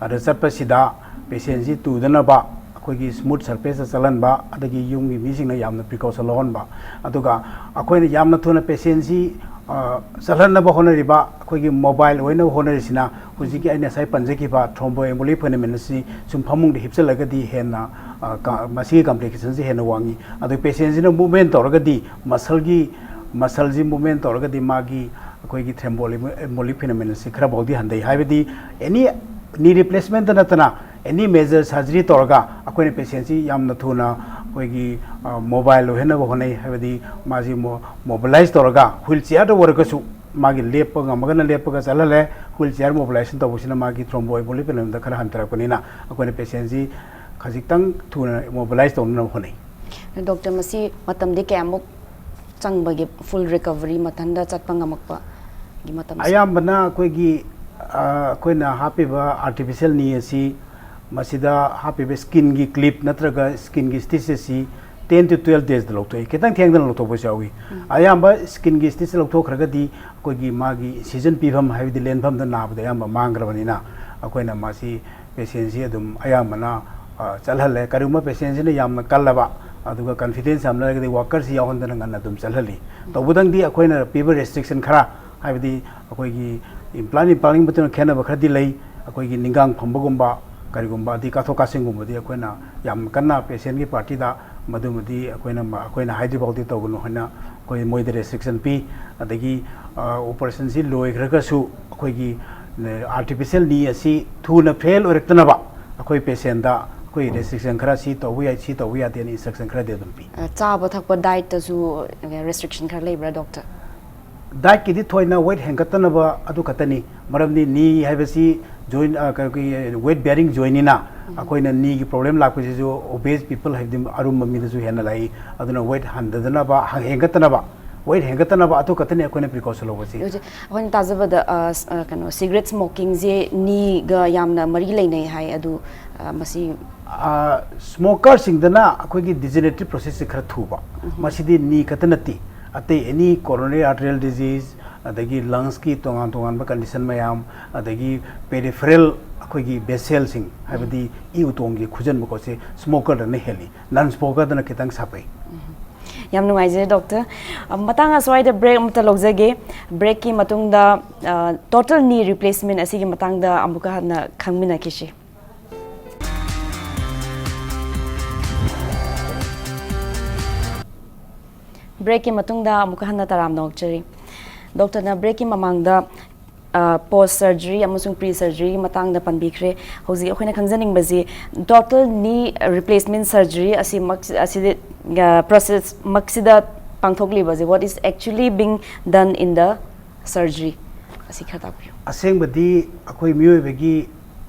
ꯑꯗ ꯆꯠꯄꯁꯤꯗ ꯄꯦꯁꯦꯟꯁꯤ ꯇꯨꯗꯅꯕ ꯑꯩꯈꯣꯏꯒꯤ ꯁ꯭ꯃꯨꯠ ꯁꯔꯐꯦꯁꯇ ꯆꯠꯍꯟꯕ, ꯑꯗꯒꯤ ꯌꯨꯝꯒꯤ ꯃꯤꯁꯤꯡꯅ ꯌꯥꯝꯅ ꯄ꯭ꯔꯤꯀꯣꯁꯟ ꯂꯧꯍꯟꯕ꯫ ꯑꯗꯨꯒ ꯑꯩꯈꯣꯏꯅ ꯌꯥꯝꯅ ꯊꯨꯅ ꯄꯦꯁꯦꯟꯁꯤ ꯆꯠꯍꯟꯅꯕ ꯍꯣꯠꯅꯔꯤꯕ, ꯑꯩꯈꯣꯏꯒꯤ ꯃꯣꯕꯥꯏꯜ ꯑꯣꯏꯅꯕ ꯍꯣꯠꯅꯔꯤꯁꯤꯅ ꯍꯧꯖꯤꯛꯀꯤ ꯑꯩꯅ ꯉꯁꯥꯏ ꯄꯟꯖꯈꯤꯕ ꯊ꯭ꯔꯣꯝꯕꯣ ꯑꯦꯝꯕꯣꯂꯤꯛ ꯐꯦꯅꯣꯃꯦꯅꯟ ꯑꯁꯤ ꯁꯨꯝ ꯐꯃꯨꯡꯗ ꯍꯤꯞꯆꯜꯂꯒꯗꯤ ꯍꯦꯟꯅ ꯃꯁꯤꯒꯤ ꯀꯝꯄ꯭ꯂꯤꯀꯦꯁꯟꯁꯤ ꯍꯦꯟꯅ ꯋꯥꯡꯉꯤ꯫ ꯑꯗꯨ ꯄꯦꯁꯦꯟꯁꯤꯅ ꯃꯨꯚꯃꯦꯟ ꯇꯧꯔꯒꯗꯤ ꯃꯁꯜꯒꯤ ꯃꯁꯜꯁꯤ ꯃꯨꯚꯃꯦꯟ ꯇꯧꯔꯒꯗꯤ ꯃꯥꯒꯤ ꯑꯩꯈꯣꯏꯒꯤ ꯊ꯭ꯔꯦꯝꯕꯣꯂꯤꯛ ꯑꯦꯝꯕꯣꯂꯤꯛ ꯐꯤꯅꯣꯃꯦꯅꯟꯁꯤ ꯈꯔꯐꯥꯎꯗꯤ ꯍꯟꯊꯩ꯫ ꯍꯥꯏꯕꯗꯤ ꯑꯦꯅꯤ ꯅꯤ ꯔꯤꯄ꯭ꯂꯦꯁꯃꯦꯟꯇ ꯅꯠꯇꯅ ꯑꯦꯅꯤ ꯃꯦꯖꯔ ꯁꯔꯖꯔꯤ ꯇꯧꯔꯒ ꯑꯩꯈꯣꯏꯅ ꯄꯦꯁꯦꯟꯁꯤ ꯌꯥꯝꯅ ꯊꯨꯅ ꯑꯩꯈꯣꯏꯒꯤ ꯃꯣꯕꯥꯏꯜ ꯑꯣꯏꯍꯟꯅꯕ ꯍꯣꯠꯅꯩ꯫ ꯍꯥꯏꯕꯗꯤ ꯃꯥꯁꯤ ꯃꯣꯕꯤꯂꯥꯏꯁ ꯇꯧꯔꯒ ꯍ꯭ꯋꯤꯜ ꯆꯤꯌꯥꯔꯗ ꯑꯣꯏꯔꯒꯁꯨ ꯃꯥꯒꯤ ꯂꯦꯞꯄ ꯉꯝꯃꯒꯅ ꯂꯦꯞꯄꯒ ꯆꯠꯍꯜꯂꯦ꯫ ꯍ꯭ꯋꯤꯜ ꯆꯤꯌꯥꯔ ꯃꯣꯕꯤꯂꯥꯏꯖꯦꯁꯟ ꯇꯧꯕꯁꯤꯅ ꯃꯥꯒꯤ ꯊ꯭ꯔꯣꯝꯕꯣ ꯑꯦꯝꯕꯣꯂꯤꯛ ꯐꯤꯅꯣꯃꯦꯅꯟꯗ ꯈꯔ ꯍꯟꯊꯔꯛꯄꯅꯤꯅ ꯑꯩꯈꯣꯏꯅ ꯄꯦꯁꯦꯟꯁꯤ ꯈꯖꯤꯛꯇꯪ ꯊꯨꯅ ꯃꯣꯕꯤꯂꯥꯏꯁ ꯇꯧꯅꯅꯕ ꯍꯣꯠꯅꯩ꯫ ꯗꯣꯛꯇꯔ, ꯃꯁꯤ ꯃꯇꯝꯗꯤ ꯀꯌꯥꯃꯨꯛ ꯆꯪꯕꯒꯦ ꯐꯨꯜ ꯔꯤꯀꯚꯔꯤ ꯃꯊꯟꯇ ꯆꯠꯄ ꯉꯝꯃꯛꯄꯒꯤ ꯃꯇꯝꯁꯦ? ꯑꯌꯥꯝꯕꯅ ꯑꯩꯈꯣꯏꯒꯤ ꯑꯩꯈꯣꯏꯅ ꯍꯥꯞꯄꯤꯕ ꯑꯥꯔꯇꯤꯐꯤꯁꯤꯌꯦꯜ ꯅꯤ ꯑꯁꯤ ꯃꯁꯤꯗ ꯍꯥꯞꯄꯤꯕ ꯁ꯭ꯀꯤꯟꯒꯤ ꯀ꯭ꯂꯤꯞ ꯅꯠꯇ꯭ꯔꯒ ꯁ꯭ꯀꯤꯟꯒꯤ ꯁ꯭ꯇꯤꯆ ꯑꯁꯤ ꯇꯦꯟ ꯇꯨ ꯇ꯭ꯋꯦꯜꯐ ꯗꯦꯖꯇ ꯂꯧꯊꯣꯛꯏ꯫ ꯈꯤꯇꯪ ꯊꯦꯡꯗꯅ ꯂꯧꯊꯣꯛꯄꯁꯨ ꯌꯥꯎꯏ꯫ ꯑꯌꯥꯝꯕ ꯁ꯭ꯀꯤꯟꯒꯤ ꯁ꯭ꯇꯤꯆ ꯂꯧꯊꯣꯛꯈ꯭ꯔꯒꯗꯤ ꯑꯩꯈꯣꯏꯒꯤ ꯃꯥꯒꯤ ꯏꯟꯁꯤꯖꯟ ꯄꯤꯐꯝ, ꯍꯥꯏꯕꯗꯤ ꯂꯦꯟꯐꯝꯗ ꯅꯥꯕꯗ ꯑꯌꯥꯝꯕ ꯃꯥꯡꯈ꯭ꯔꯕꯅꯤꯅ ꯑꯩꯈꯣꯏꯅ ꯃꯁꯤ ꯄꯦꯁꯦꯟꯁꯤ ꯑꯗꯨꯝ ꯑꯌꯥꯝꯕꯅ ꯆꯠꯍꯜꯂꯦ꯫ ꯀꯔꯤꯒꯨꯝꯕ ꯄꯦꯁꯦꯟꯁꯤꯅ ꯌꯥꯝꯅ ꯀꯜꯂꯕ ꯑꯗꯨꯒ ꯀꯟꯐꯤꯗꯦꯟꯁ ꯌꯥꯝꯅ ꯂꯩꯔꯒꯗꯤ ꯋꯥꯀꯔꯁꯤ ꯌꯥꯎꯍꯟꯗꯅ ꯉꯟꯅ ꯑꯗꯨꯝ ꯆꯠꯍꯜꯂꯤ꯫ ꯇꯧꯕꯇꯪꯗꯤ ꯑꯩꯈꯣꯏꯅ ꯄꯤꯕ ꯔꯦꯁꯇ꯭ꯔꯤꯛꯁꯟ ꯈꯔ, ꯍꯥꯏꯕꯗꯤ ꯑꯩꯈꯣꯏꯒꯤ ꯏꯝꯄ꯭ꯂꯥꯟ ꯏꯝꯄ꯭ꯂꯥꯟꯒꯤ ꯃꯇꯨꯡ ꯏꯟꯅ ꯈꯦꯠꯅꯕ ꯈꯔꯗꯤ ꯂꯩ꯫ ꯑꯩꯈꯣꯏꯒꯤ ꯅꯤꯡꯒꯥꯡ ꯐꯝꯕꯒꯨꯝꯕ ꯀꯔꯤꯒꯨꯝꯕ ꯑꯗꯩ ꯀꯥꯊꯣꯛ ꯀꯥꯁꯤꯟꯒꯨꯝꯕꯗꯤ ꯑꯩꯈꯣꯏꯅ ꯌꯥꯝ ꯀꯟꯅ ꯄꯦꯁꯦꯟꯒꯤ ꯄꯥꯔꯇꯤꯗ ꯃꯗꯨꯃꯗꯤ ꯑꯩꯈꯣꯏꯅ ꯑꯩꯈꯣꯏꯅ ꯍꯥꯏꯗ꯭ꯔꯤꯐꯥꯎꯗꯤ ꯇꯧꯒꯅꯨ ꯍꯥꯏꯅ ꯑꯩꯈꯣꯏ ꯃꯣꯏꯗ ꯔꯦꯁꯇ꯭ꯔꯤꯛꯁꯟ ꯄꯤ꯫ ꯑꯗꯒꯤ ꯑꯣꯄꯔꯦꯁꯟꯁꯤ ꯂꯣꯏꯈ꯭ꯔꯒꯁꯨ ꯑꯩꯈꯣꯏꯒꯤ ꯑꯥꯔꯇꯤꯐꯤꯁꯤꯌꯦꯜ ꯅꯤ ꯑꯁꯤ ꯊꯨꯅ ꯐꯦꯜ ꯑꯣꯏꯔꯛꯇꯅꯕ ꯑꯩꯈꯣꯏ ꯄꯦꯁꯦꯟꯗ ꯑꯩꯈꯣꯏ ꯔꯦꯁꯇ꯭ꯔꯤꯛꯁꯟ ꯈꯔ ꯁꯤ ꯇꯧꯕ ꯌꯥꯏ, ꯁꯤ ꯇꯧꯕ ꯌꯥꯗꯦꯅ ꯏꯟꯁꯇ꯭ꯔꯛꯁꯟ ꯈꯔꯗꯤ ꯑꯗꯨꯝ ꯄꯤ꯫ ꯑ, ꯆꯥꯕ ꯊꯛꯄ ꯗꯥꯏꯠꯇꯁꯨ ꯔꯦꯁꯇ꯭ꯔꯤꯛꯁꯟ ꯈꯔ ꯂꯩꯕ꯭ꯔꯥ, ꯗꯣꯛꯇꯔ? ꯗꯥꯏꯠꯀꯤꯗꯤ ꯊꯣꯏꯅ ꯋꯦꯠ ꯍꯦꯟꯒꯠꯇꯅꯕ ꯑꯗꯨ ꯈꯛꯇꯅꯤ꯫ ꯃꯔꯝꯗꯤ ꯅꯤ ꯍꯥꯏꯕꯁꯤ ꯖꯣꯏꯟ, ꯑ, ꯀꯩꯅꯣꯒꯤ ꯋꯦꯠ ꯕꯤꯌꯥꯔꯤꯡ ꯖꯣꯏꯟꯅꯤꯅ ꯑꯩꯈꯣꯏꯅ ꯅꯤꯒꯤ ꯄ꯭ꯔꯣꯕ꯭ꯂꯦꯝ ꯂꯥꯛꯄꯁꯤꯁꯨ ꯑꯣꯕꯦꯁ ꯄꯤꯄꯜ ꯍꯥꯏꯕꯗꯤ ꯑꯔꯨꯝꯕ ꯃꯤꯗꯁꯨ ꯍꯦꯟꯅ ꯂꯥꯛꯏ꯫ ꯑꯗꯨꯅ ꯋꯦꯠ ꯍꯟꯊꯗꯅꯕ, ꯍ-, ꯍꯦꯟꯒꯠꯇꯅꯕ, ꯋꯦꯠ ꯍꯦꯟꯒꯠꯇꯅꯕ ꯑꯗꯨ ꯈꯛꯇꯅꯤ ꯑꯩꯈꯣꯏꯅ ꯄ꯭ꯔꯤꯀꯣꯁꯟ ꯂꯧꯕꯁꯤ꯫ ꯍꯧꯖꯤꯛ ꯑꯩꯈꯣꯏꯅ ꯇꯥꯖꯕꯗ, ꯑ, ꯁ-, ꯑ, ꯀꯩꯅꯣ, ꯁꯤꯒꯔꯦꯠ ꯁ꯭ꯃꯣꯀꯤꯡꯁꯦ ꯅꯤꯒ ꯌꯥꯝꯅ ꯃꯔꯤ ꯂꯩꯅꯩ ꯍꯥꯏ꯫ ꯑꯗꯨ, ꯑ, ꯃꯁꯤ ꯁ꯭ꯃꯣꯀꯔꯁꯤꯡꯗꯅ ꯑꯩꯈꯣꯏꯒꯤ ꯗꯤꯖꯦꯅꯦꯔꯦꯇꯤꯞ ꯄ꯭ꯔꯣꯁꯦꯁꯁꯦ ꯈꯔ ꯊꯨꯕ꯫ ꯃꯁꯤꯗꯤ ꯅꯤ ꯈꯛꯇ ꯅꯠꯇꯦ, ꯑꯇꯩ ꯑꯦꯅꯤ ꯀꯣꯔꯣꯅꯔꯤ ꯑꯥꯔꯇꯔꯤꯌꯦꯜ ꯗꯤꯖꯤꯖ, ꯑꯗꯒꯤ ꯂꯪꯁꯀꯤ ꯇꯣꯉꯥꯟ ꯇꯣꯉꯥꯟꯕ ꯀꯟꯗꯤꯁꯟ ꯃꯌꯥꯝ, ꯑꯗꯒꯤ ꯄꯦꯔꯤꯐꯦꯔꯦꯜ ꯑꯩꯈꯣꯏꯒꯤ ꯚꯦꯁꯦꯜꯁꯤꯡ, ꯍꯥꯏꯕꯗꯤ ꯏ ꯎꯇꯣꯡꯒꯤ ꯈꯨꯖꯟꯕ ꯈꯣꯠꯁꯦ ꯁ꯭ꯃꯣꯀꯔꯗꯅ ꯍꯦꯜꯂꯤ, ꯅꯟ ꯁ꯭ꯃꯣꯀꯔꯗꯅ ꯈꯤꯇꯪ ꯁꯥꯐꯩ꯫ ꯌꯥꯝ ꯅꯨꯡꯉꯥꯏꯖꯔꯦ, ꯗꯣꯛꯇꯔ꯫ ꯑ, ꯃꯇꯥꯡ ꯑꯁ꯭ꯋꯥꯏꯗ ꯕ꯭ꯔꯦꯛ ꯑꯃꯇ ꯂꯧꯖꯒꯦ꯫ ꯕ꯭ꯔꯦꯛꯀꯤ ꯃꯇꯨꯡꯗ, ꯑ, ꯇꯣꯇꯦꯜ ꯅꯤ ꯔꯤꯄ꯭ꯂꯦꯁꯃꯦꯟ ꯑꯁꯤꯒꯤ ꯃꯇꯥꯡꯗ ꯑꯃꯨꯛꯀ ꯍꯟꯅ ꯈꯪꯃꯤꯟꯅꯈꯤꯁꯤ꯫ ꯕ꯭ꯔꯦꯛꯀꯤ ꯃꯇꯨꯡꯗ ꯑꯃꯨꯛꯀ ꯍꯟꯅ ꯇꯔꯥꯝꯅ ꯑꯣꯛꯆꯔꯤ꯫ ꯗꯣꯛꯇꯔꯅ ꯕ꯭ꯔꯦꯛꯀꯤ ꯃꯃꯥꯡꯗ, ꯑ, ꯄꯣꯁ ꯁꯔꯖꯔꯤ ꯑꯃꯁꯨꯡ ꯄ꯭ꯔꯤ ꯁꯔꯖꯔꯤꯒꯤ ꯃꯇꯥꯡꯗ ꯄꯟꯕꯤꯈ꯭ꯔꯦ꯫ ꯍꯧꯖꯤꯛ ꯑꯩꯈꯣꯏꯅ ꯈꯪꯖꯅꯤꯡꯕꯁꯤ, ꯇꯣꯇꯦꯜ ꯅꯤ ꯔꯤꯄ꯭ꯂꯦꯁꯃꯦꯟ ꯁꯔꯖꯔꯤ ꯑꯁꯤꯃꯛ, ꯑꯁꯤꯗꯤ, ꯑ, ꯄ꯭ꯔꯣꯁꯦꯁꯃꯛꯁꯤꯗ ꯄꯥꯡꯊꯣꯛꯂꯤꯕꯁꯦ, what is actually being done in the surgery? ꯑꯁꯤ ꯈꯔ ꯇꯥꯛꯄꯤꯌꯨ꯫ ꯑꯁꯦꯡꯕꯗꯤ ꯑꯩꯈꯣꯏ ꯃꯤꯑꯣꯏꯕꯒꯤ,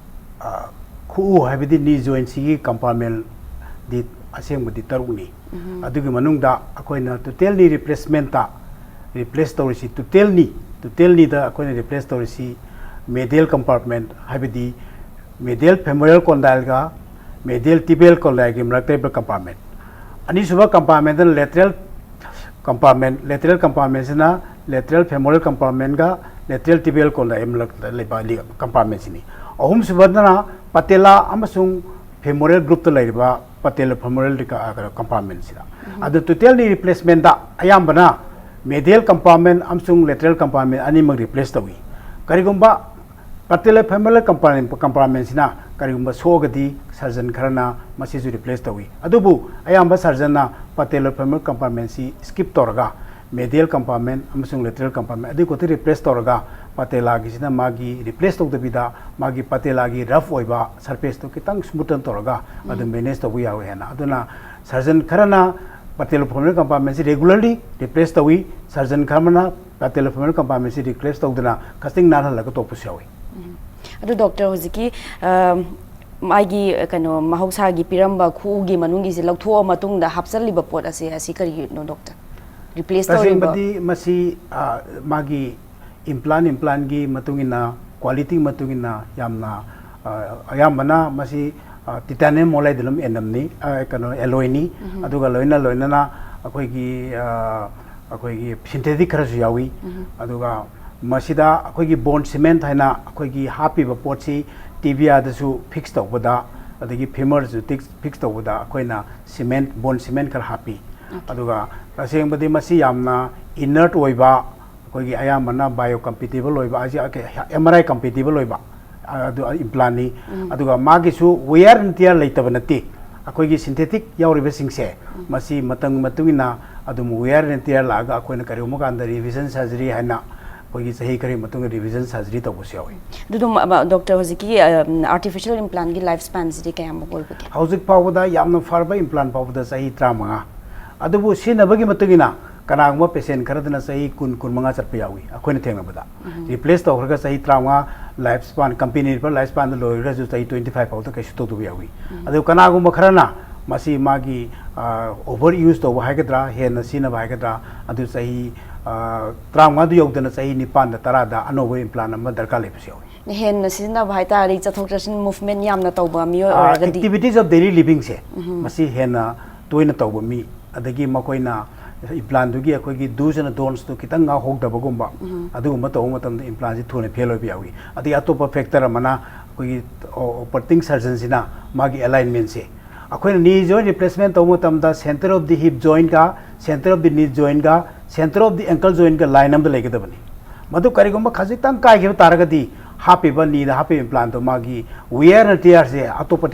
ꯑ, ꯈꯨꯎ ꯍꯥꯏꯕꯗꯤ ꯅꯤ ꯖꯣꯏꯟꯁꯤꯒꯤ ꯀꯝꯄꯥꯔꯠꯃꯦꯟꯗꯤ ꯑꯁꯦꯡꯕꯗꯤ ꯇꯔꯨꯛꯅꯤ꯫ ꯑꯗꯨꯒꯤ ꯃꯅꯨꯡꯗ ꯑꯩꯈꯣꯏꯅ ꯇꯣꯇꯦꯜ ꯅꯤ ꯔꯤꯄ꯭ꯂꯦꯁꯃꯦꯟꯇ ꯔꯤꯄ꯭ꯂꯦꯁ ꯇꯧꯔꯤꯁꯤ, ꯇꯣꯇꯦꯜ ꯅꯤ, ꯇꯣꯇꯦꯜ ꯅꯤꯗ ꯑꯩꯈꯣꯏꯅ ꯔꯤꯄ꯭ꯂꯦꯁ ꯇꯧꯔꯤꯁꯤ ꯃꯦꯗꯤꯌꯦꯜ ꯀꯝꯄꯥꯔꯠꯃꯦꯟ, ꯍꯥꯏꯕꯗꯤ ꯃꯦꯗꯤꯌꯦꯜ ꯐꯦꯃꯣꯔꯦꯜ ꯀꯣꯟꯗꯥꯏꯜꯒ ꯃꯦꯗꯤꯌꯦꯜ ꯇꯤꯕꯤꯌꯦꯜ ꯀꯣꯟꯗꯥꯏꯜꯒꯤ ꯃꯔꯛꯇ ꯂꯩꯕ ꯀꯝꯄꯥꯔꯠꯃꯦꯟ꯫ ꯑꯅꯤꯁꯨꯕ ꯀꯝꯄꯥꯔꯠꯃꯦꯟꯗꯅ ꯂꯦꯇꯔꯦꯜ ꯀꯝꯄꯥꯔꯠꯃꯦꯟ, ꯂꯦꯇꯔꯦꯜ ꯀꯝꯄꯥꯔꯠꯃꯦꯟꯁꯤꯅ ꯂꯦꯇꯔꯦꯜ ꯐꯦꯃꯣꯔꯦꯜ ꯀꯝꯄꯥꯔꯠꯃꯦꯟꯒ ꯂꯦꯇꯔꯦꯜ ꯇꯤꯕꯤꯌꯦꯜ ꯀꯣꯟꯗꯥꯏꯜꯒꯤ ꯃꯔꯛꯇ ꯂꯩꯕ ꯂꯤ-, ꯀꯝꯄꯥꯔꯠꯃꯦꯟꯁꯤꯅꯤ꯫ ꯑꯍꯨꯝꯁꯨꯕꯗꯅ ꯄꯇꯦꯂꯥ ꯑꯃꯁꯨꯡ ꯐꯦꯃꯣꯔꯦꯜ ꯒ꯭ꯔꯨꯞꯇ ꯂꯩꯔꯤꯕ ꯄꯇꯦꯂꯥ ꯐꯦꯃꯣꯔꯦꯜ ꯀ-, ꯑ, ꯀꯩꯅꯣ, ꯀꯝꯄꯥꯔꯠꯃꯦꯟꯁꯤꯗ꯫ ꯑꯗꯨ ꯇꯣꯇꯦꯜ ꯅꯤ ꯔꯤꯄ꯭ꯂꯦꯁꯃꯦꯟꯗ ꯑꯌꯥꯝꯕꯅ ꯃꯦꯗꯤꯌꯦꯜ ꯀꯝꯄꯥꯔꯠꯃꯦꯟ ꯑꯃꯁꯨꯡ ꯂꯦꯇꯔꯦꯜ ꯀꯝꯄꯥꯔꯠꯃꯦꯟ ꯑꯅꯤꯃꯛ ꯔꯤꯄ꯭ꯂꯦꯁ ꯇꯧꯏ꯫ ꯀꯔꯤꯒꯨꯝꯕ ꯄꯇꯦꯂꯥ ꯐꯦꯃꯣꯔꯦꯜ ꯀꯝꯄꯥꯔꯠꯃꯦꯟ, ꯀꯝꯄꯥꯔꯠꯃꯦꯟꯁꯤꯅ ꯀꯔꯤꯒꯨꯝꯕ ꯁꯣꯛꯑꯒꯗꯤ ꯁꯔꯖꯟ ꯈꯔꯅ ꯃꯁꯤꯁꯨ ꯔꯤꯄ꯭ꯂꯦꯁ ꯇꯧꯏ꯫ ꯑꯗꯨꯕꯨ ꯑꯌꯥꯝꯕ ꯁꯔꯖꯟꯅ ꯄꯇꯦꯂꯥ ꯐꯦꯃꯣꯔꯦꯜ ꯀꯝꯄꯥꯔꯠꯃꯦꯟꯁꯤ ꯁ꯭ꯀꯤꯞ ꯇꯧꯔꯒ ꯃꯦꯗꯤꯌꯦꯜ ꯀꯝꯄꯥꯔꯠꯃꯦꯟ ꯑꯃꯁꯨꯡ ꯂꯦꯇꯔꯦꯜ ꯀꯝꯄꯥꯔꯠꯃꯦꯟ ꯑꯗꯨ ꯈꯛꯇ ꯔꯤꯄ꯭ꯂꯦꯁ ꯇꯧꯔꯒ ꯄꯇꯦꯂꯥꯒꯤꯁꯤꯅ ꯃꯥꯒꯤ ꯔꯤꯄ꯭ꯂꯦꯁ ꯇꯧꯗꯕꯤꯗ ꯃꯥꯒꯤ ꯄꯇꯦꯂꯥꯒꯤ ꯔꯐ ꯑꯣꯏꯕ ꯁꯔꯐꯦꯁꯇꯣ ꯈꯤꯇꯪ ꯁ꯭ꯃꯨꯇꯟ ꯇꯧꯔꯒ ꯑꯗꯨꯝ ꯃꯦꯅꯦꯖ ꯇꯧꯕ ꯌꯥꯎꯋꯦ ꯍꯥꯏꯅ꯫ ꯑꯗꯨꯅ ꯁꯔꯖꯟ ꯈꯔꯅ ꯄꯇꯦꯂꯣꯐꯦꯃꯣꯔꯦꯜ ꯀꯝꯄꯥꯔꯠꯃꯦꯟꯁꯤ ꯔꯦꯒꯨꯂꯔꯂꯤ ꯔꯤꯄ꯭ꯂꯦꯁ ꯇꯧꯏ, ꯁꯔꯖꯟ ꯈꯔꯅ ꯄꯇꯦꯂꯣꯐꯦꯃꯣꯔꯦꯜ ꯀꯝꯄꯥꯔꯠꯃꯦꯟꯁꯤ ꯔꯤꯄ꯭ꯂꯦꯁ ꯇꯧꯗꯅ ꯈꯇꯪ ꯅꯥꯜꯍꯜꯂꯒ ꯇꯣꯛꯄꯁꯨ ꯌꯥꯎꯏ꯫ ꯑꯗꯨ ꯗꯣꯛꯇꯔ, ꯍꯧꯖꯤꯛꯀꯤ ꯑ, ꯃꯥꯒꯤ ꯀꯩꯅꯣ ꯃꯍꯧꯁꯥꯒꯤ ꯄꯤꯔꯝꯕ ꯈꯨꯎꯒꯤ ꯃꯅꯨꯡꯒꯤꯁꯦ ꯂꯧꯊꯣꯛꯑ ꯃꯇꯨꯡꯗ ꯍꯥꯞꯆꯜꯂꯤꯕ ꯄꯣꯠ ꯑꯁꯦ ꯑꯁꯤ ꯀꯔꯤꯅꯣ ꯗꯣꯛꯇꯔ? ꯔꯤꯄ꯭ꯂꯦꯁ ꯇꯧꯔꯤꯕ? ꯇꯁꯦꯡꯕꯗꯤ ꯃꯁꯤ ꯑ, ꯃꯥꯒꯤ ꯏꯝꯄ꯭ꯂꯥꯟ ꯏꯝꯄ꯭ꯂꯥꯟꯒꯤ ꯃꯇꯨꯡ ꯏꯟꯅ, ꯀ꯭ꯋꯥꯂꯤꯇꯤꯒꯤ ꯃꯇꯨꯡ ꯏꯟꯅ ꯌꯥꯝꯅ ꯑ, ꯑꯌꯥꯝꯕꯅ ꯃꯁꯤ ꯇꯤꯇꯥꯅꯤꯌꯝ ꯃꯣꯂꯥꯏꯗꯤꯅꯝ ꯑꯦꯅꯝꯅꯤ, ꯑ, ꯀꯩꯅꯣ ꯑꯦꯂꯣꯏꯅꯤ꯫ ꯑꯗꯨꯒ ꯂꯣꯏꯅ ꯂꯣꯏꯅꯅ ꯑꯩꯈꯣꯏꯒꯤ ꯑ, ꯑꯩꯈꯣꯏꯒꯤ ꯁꯤꯟꯊꯦꯇꯤꯛ ꯈꯔꯁꯨ ꯌꯥꯎꯏ꯫ ꯑꯗꯨꯒ ꯃꯁꯤꯗ ꯑꯩꯈꯣꯏꯒꯤ ꯕꯣꯟ ꯁꯤꯃꯦꯟꯠ ꯍꯥꯏꯅ ꯑꯩꯈꯣꯏꯒꯤ ꯍꯥꯞꯄꯤꯕ ꯄꯣꯠꯁꯤ ꯇꯤꯕꯤꯌꯥꯗꯁꯨ ꯐꯤꯛꯁ ꯇꯧꯕꯗ, ꯑꯗꯒꯤ ꯐꯤꯃꯔꯁꯨ ꯐꯤꯛꯁ ꯇꯧꯕꯗ ꯑꯩꯈꯣꯏꯅ ꯁꯤꯃꯦꯟꯠ, ꯕꯣꯟ ꯁꯤꯃꯦꯟꯠ ꯈꯔ ꯍꯥꯞꯄꯤ꯫ ꯑꯗꯨꯒ ꯇꯁꯦꯡꯕꯗꯤ ꯃꯁꯤ ꯌꯥꯝꯅ ꯏꯅꯔꯠ ꯑꯣꯏꯕ, ꯑꯩꯈꯣꯏꯒꯤ ꯑꯌꯥꯝꯕꯅ ꯕꯥꯏꯑꯣ ꯀꯝꯄꯦꯇꯤꯕꯜ ꯑꯣꯏꯕ, ꯑꯦꯝ ꯑꯥꯔ ꯑꯥꯏ ꯀꯝꯄꯦꯇꯤꯕꯜ ꯑꯣꯏꯕ, ꯑ, ꯑꯗꯨ ꯏꯝꯄ꯭ꯂꯥꯟꯅꯤ꯫ ꯑꯗꯨꯒ ꯃꯥꯒꯤꯁꯨ ꯋꯤꯌꯥꯔ ꯑꯦꯟ ꯇꯤꯌꯥꯔ ꯂꯩꯇꯕ ꯅꯠꯇꯦ꯫ ꯑꯩꯈꯣꯏꯒꯤ ꯁꯤꯟꯊꯦꯇꯤꯛ ꯌꯥꯎꯔꯤꯕꯁꯤꯡꯁꯦ ꯃꯁꯤ ꯃꯇꯝꯒꯤ ꯃꯇꯨꯡ ꯏꯟꯅ ꯑꯗꯨꯝ ꯋꯤꯌꯥꯔ ꯑꯦꯟ ꯇꯤꯌꯥꯔ ꯂꯥꯛꯑꯒ ꯑꯩꯈꯣꯏꯅ ꯀꯔꯤꯒꯨꯝꯕ ꯀꯥꯟꯗ ꯔꯤꯚꯤꯖꯟ ꯁꯔꯖꯔꯤ ꯍꯥꯏꯅ ꯑꯩꯈꯣꯏꯒꯤ ꯆꯍꯤ ꯈꯔꯒꯤ ꯃꯇꯨꯡꯗ ꯔꯤꯚꯤꯖꯟ ꯁꯔꯖꯔꯤ ꯇꯧꯕꯁꯨ ꯌꯥꯎꯏ꯫ ꯑꯗꯨꯗꯣ ꯃ- ꯃ- ꯗꯣꯛꯇꯔ, ꯍꯧꯖꯤꯛꯀꯤ ꯑ, ꯑꯥꯔꯇꯤꯐꯤꯁꯤꯌꯦꯜ ꯏꯝꯄ꯭ꯂꯥꯟꯒꯤ ꯂꯥꯏꯐ ꯁ꯭ꯄꯦꯟꯁꯤꯗꯤ ꯀꯌꯥꯃꯨꯛ ꯑꯣꯏꯕꯒꯦ? ꯍꯧꯖꯤꯛ ꯐꯥꯎꯕꯗ ꯌꯥꯝꯅ ꯐꯔꯕ ꯏꯝꯄ꯭ꯂꯥꯟ ꯐꯥꯎꯕꯗ ꯆꯍꯤ ꯇꯔꯥꯃꯉꯥ꯫ ꯑꯗꯨꯕꯨ ꯁꯤꯖꯤꯟꯅꯕꯒꯤ ꯃꯇꯨꯡ ꯏꯟꯅ ꯀꯅꯥꯒꯨꯝꯕ ꯄꯦꯁꯦꯟ ꯈꯔꯗꯅ ꯆꯍꯤ ꯀꯨꯟ, ꯀꯨꯟꯃꯉꯥ ꯆꯠꯄ ꯌꯥꯎꯏ ꯑꯩꯈꯣꯏꯅ ꯊꯦꯡꯅꯕꯗ꯫ ꯔꯤꯄ꯭ꯂꯦꯁ ꯇꯧꯈ꯭ꯔꯒ ꯆꯍꯤ ꯇꯔꯥꯃꯉꯥ ꯂꯥꯏꯐ ꯁ꯭ꯄꯥꯟ, ꯀꯝꯄꯦꯅꯤ ꯂꯥꯏꯐ ꯁ꯭ꯄꯥꯟꯗ ꯂꯣꯏꯈ꯭ꯔꯒꯁꯨ ꯆꯍꯤ ꯇ꯭ꯋꯦꯟꯇꯤ ꯐꯥꯏꯚ ꯐꯥꯎꯗ ꯀꯩꯁꯨ ꯇꯧꯗꯕ ꯌꯥꯎꯏ꯫ ꯑꯗꯨ ꯀꯅꯥꯒꯨꯝꯕ ꯈꯔꯅ ꯃꯁꯤ ꯃꯥꯒꯤ ꯑꯣꯚꯔ ꯌꯨꯁ ꯇꯧꯕ ꯍꯥꯏꯒꯗ꯭ꯔꯥ, ꯍꯦꯟꯅ ꯁꯤꯖꯤꯟꯅꯕ ꯍꯥꯏꯒꯗ꯭ꯔꯥ, ꯑꯗꯨ ꯆꯍꯤ ꯇꯔꯥꯃꯉꯥꯗꯨ ꯌꯧꯗꯅ ꯆꯍꯤ ꯅꯤꯄꯥꯟꯗ, ꯇꯔꯥꯗ ꯑꯅꯧꯕ ꯏꯝꯄ꯭ꯂꯥꯟ ꯑꯃ ꯗꯔꯀꯥꯔ ꯂꯩꯕꯁꯨ ꯌꯥꯎꯏ꯫ ꯍꯦꯟꯅ ꯁꯤꯖꯤꯟꯅꯕ ꯍꯥꯏꯇꯥꯔꯗꯤ, ꯆꯠꯊꯣꯛ ꯆꯠꯁꯤꯟ, ꯃꯨꯚꯃꯦꯟ ꯌꯥꯝꯅ ꯇꯧꯕ ꯃꯤꯑꯣꯏ ꯑꯣꯏꯔꯒꯗꯤ? ꯑꯦꯛꯇꯤꯚꯤꯇꯤꯁ ꯑꯣꯐ ꯗꯦꯂꯤ ꯂꯤꯚꯤꯡꯁꯦ ꯃꯁꯤ ꯍꯦꯟꯅ ꯇꯣꯏꯅ ꯇꯧꯕ ꯃꯤ, ꯑꯗꯒꯤ ꯃꯈꯣꯏꯅ ꯏꯝꯄ꯭ꯂꯥꯟꯗꯨꯒꯤ ꯑꯩꯈꯣꯏꯒꯤ ꯗꯨꯁ ꯑꯦꯟ ꯗꯣꯟꯁꯇꯨ ꯈꯤꯇꯪ ꯉꯥꯛꯍꯧꯗꯕꯒꯨꯝꯕ, ꯑꯗꯨꯒꯨꯝꯕ ꯇꯧꯕ ꯃꯇꯝꯗ ꯏꯝꯄ꯭ꯂꯥꯟꯁꯤ ꯊꯨꯅ ꯐꯦꯜ ꯑꯣꯏꯕ ꯌꯥꯎꯏ꯫ ꯑꯗꯒꯤ ꯑꯇꯣꯞꯄ ꯐꯦꯛꯇꯔ ꯑꯃꯅ ꯑꯩꯈꯣꯏꯒꯤ ꯑꯣꯄꯔꯦꯇꯤꯡ ꯁꯔꯖꯟꯁꯤꯅ ꯃꯥꯒꯤ ꯑꯦꯂꯥꯏꯟꯃꯦꯟꯁꯦ, ꯑꯩꯈꯣꯏꯅ ꯅꯤ ꯖꯣꯏꯟ ꯔꯤꯄ꯭ꯂꯦꯁꯃꯦꯟ ꯇꯧꯕ ꯃꯇꯝꯗ ꯁꯦꯟꯇꯔ ꯑꯣꯐ ꯗꯤ ꯍꯤꯞ ꯖꯣꯏꯟꯒ ꯁꯦꯟꯇꯔ ꯑꯣꯐ ꯗꯤ ꯅꯤ ꯖꯣꯏꯟꯒ ꯁꯦꯟꯇꯔ ꯑꯣꯐ ꯗꯤ ꯑꯦꯡꯀꯜ ꯖꯣꯏꯟꯒ ꯂꯥꯏꯟ ꯑꯃꯗ ꯂꯩꯒꯗꯕꯅꯤ꯫ ꯃꯗꯨ ꯀꯔꯤꯒꯨꯝꯕ ꯈꯖꯤꯛꯇꯪ ꯀꯥꯏꯈꯤꯕ ꯇꯥꯔꯒꯗꯤ ꯍꯥꯞꯄꯤꯕ ꯅꯤꯗ ꯍꯥꯞꯄꯤꯕ ꯏꯝꯄ꯭ꯂꯥꯟꯗꯣ ꯃꯥꯒꯤ ꯋꯤꯌꯔ ꯑꯦꯟ ꯇꯤꯌꯔꯁꯦ ꯑꯇꯣꯞꯄ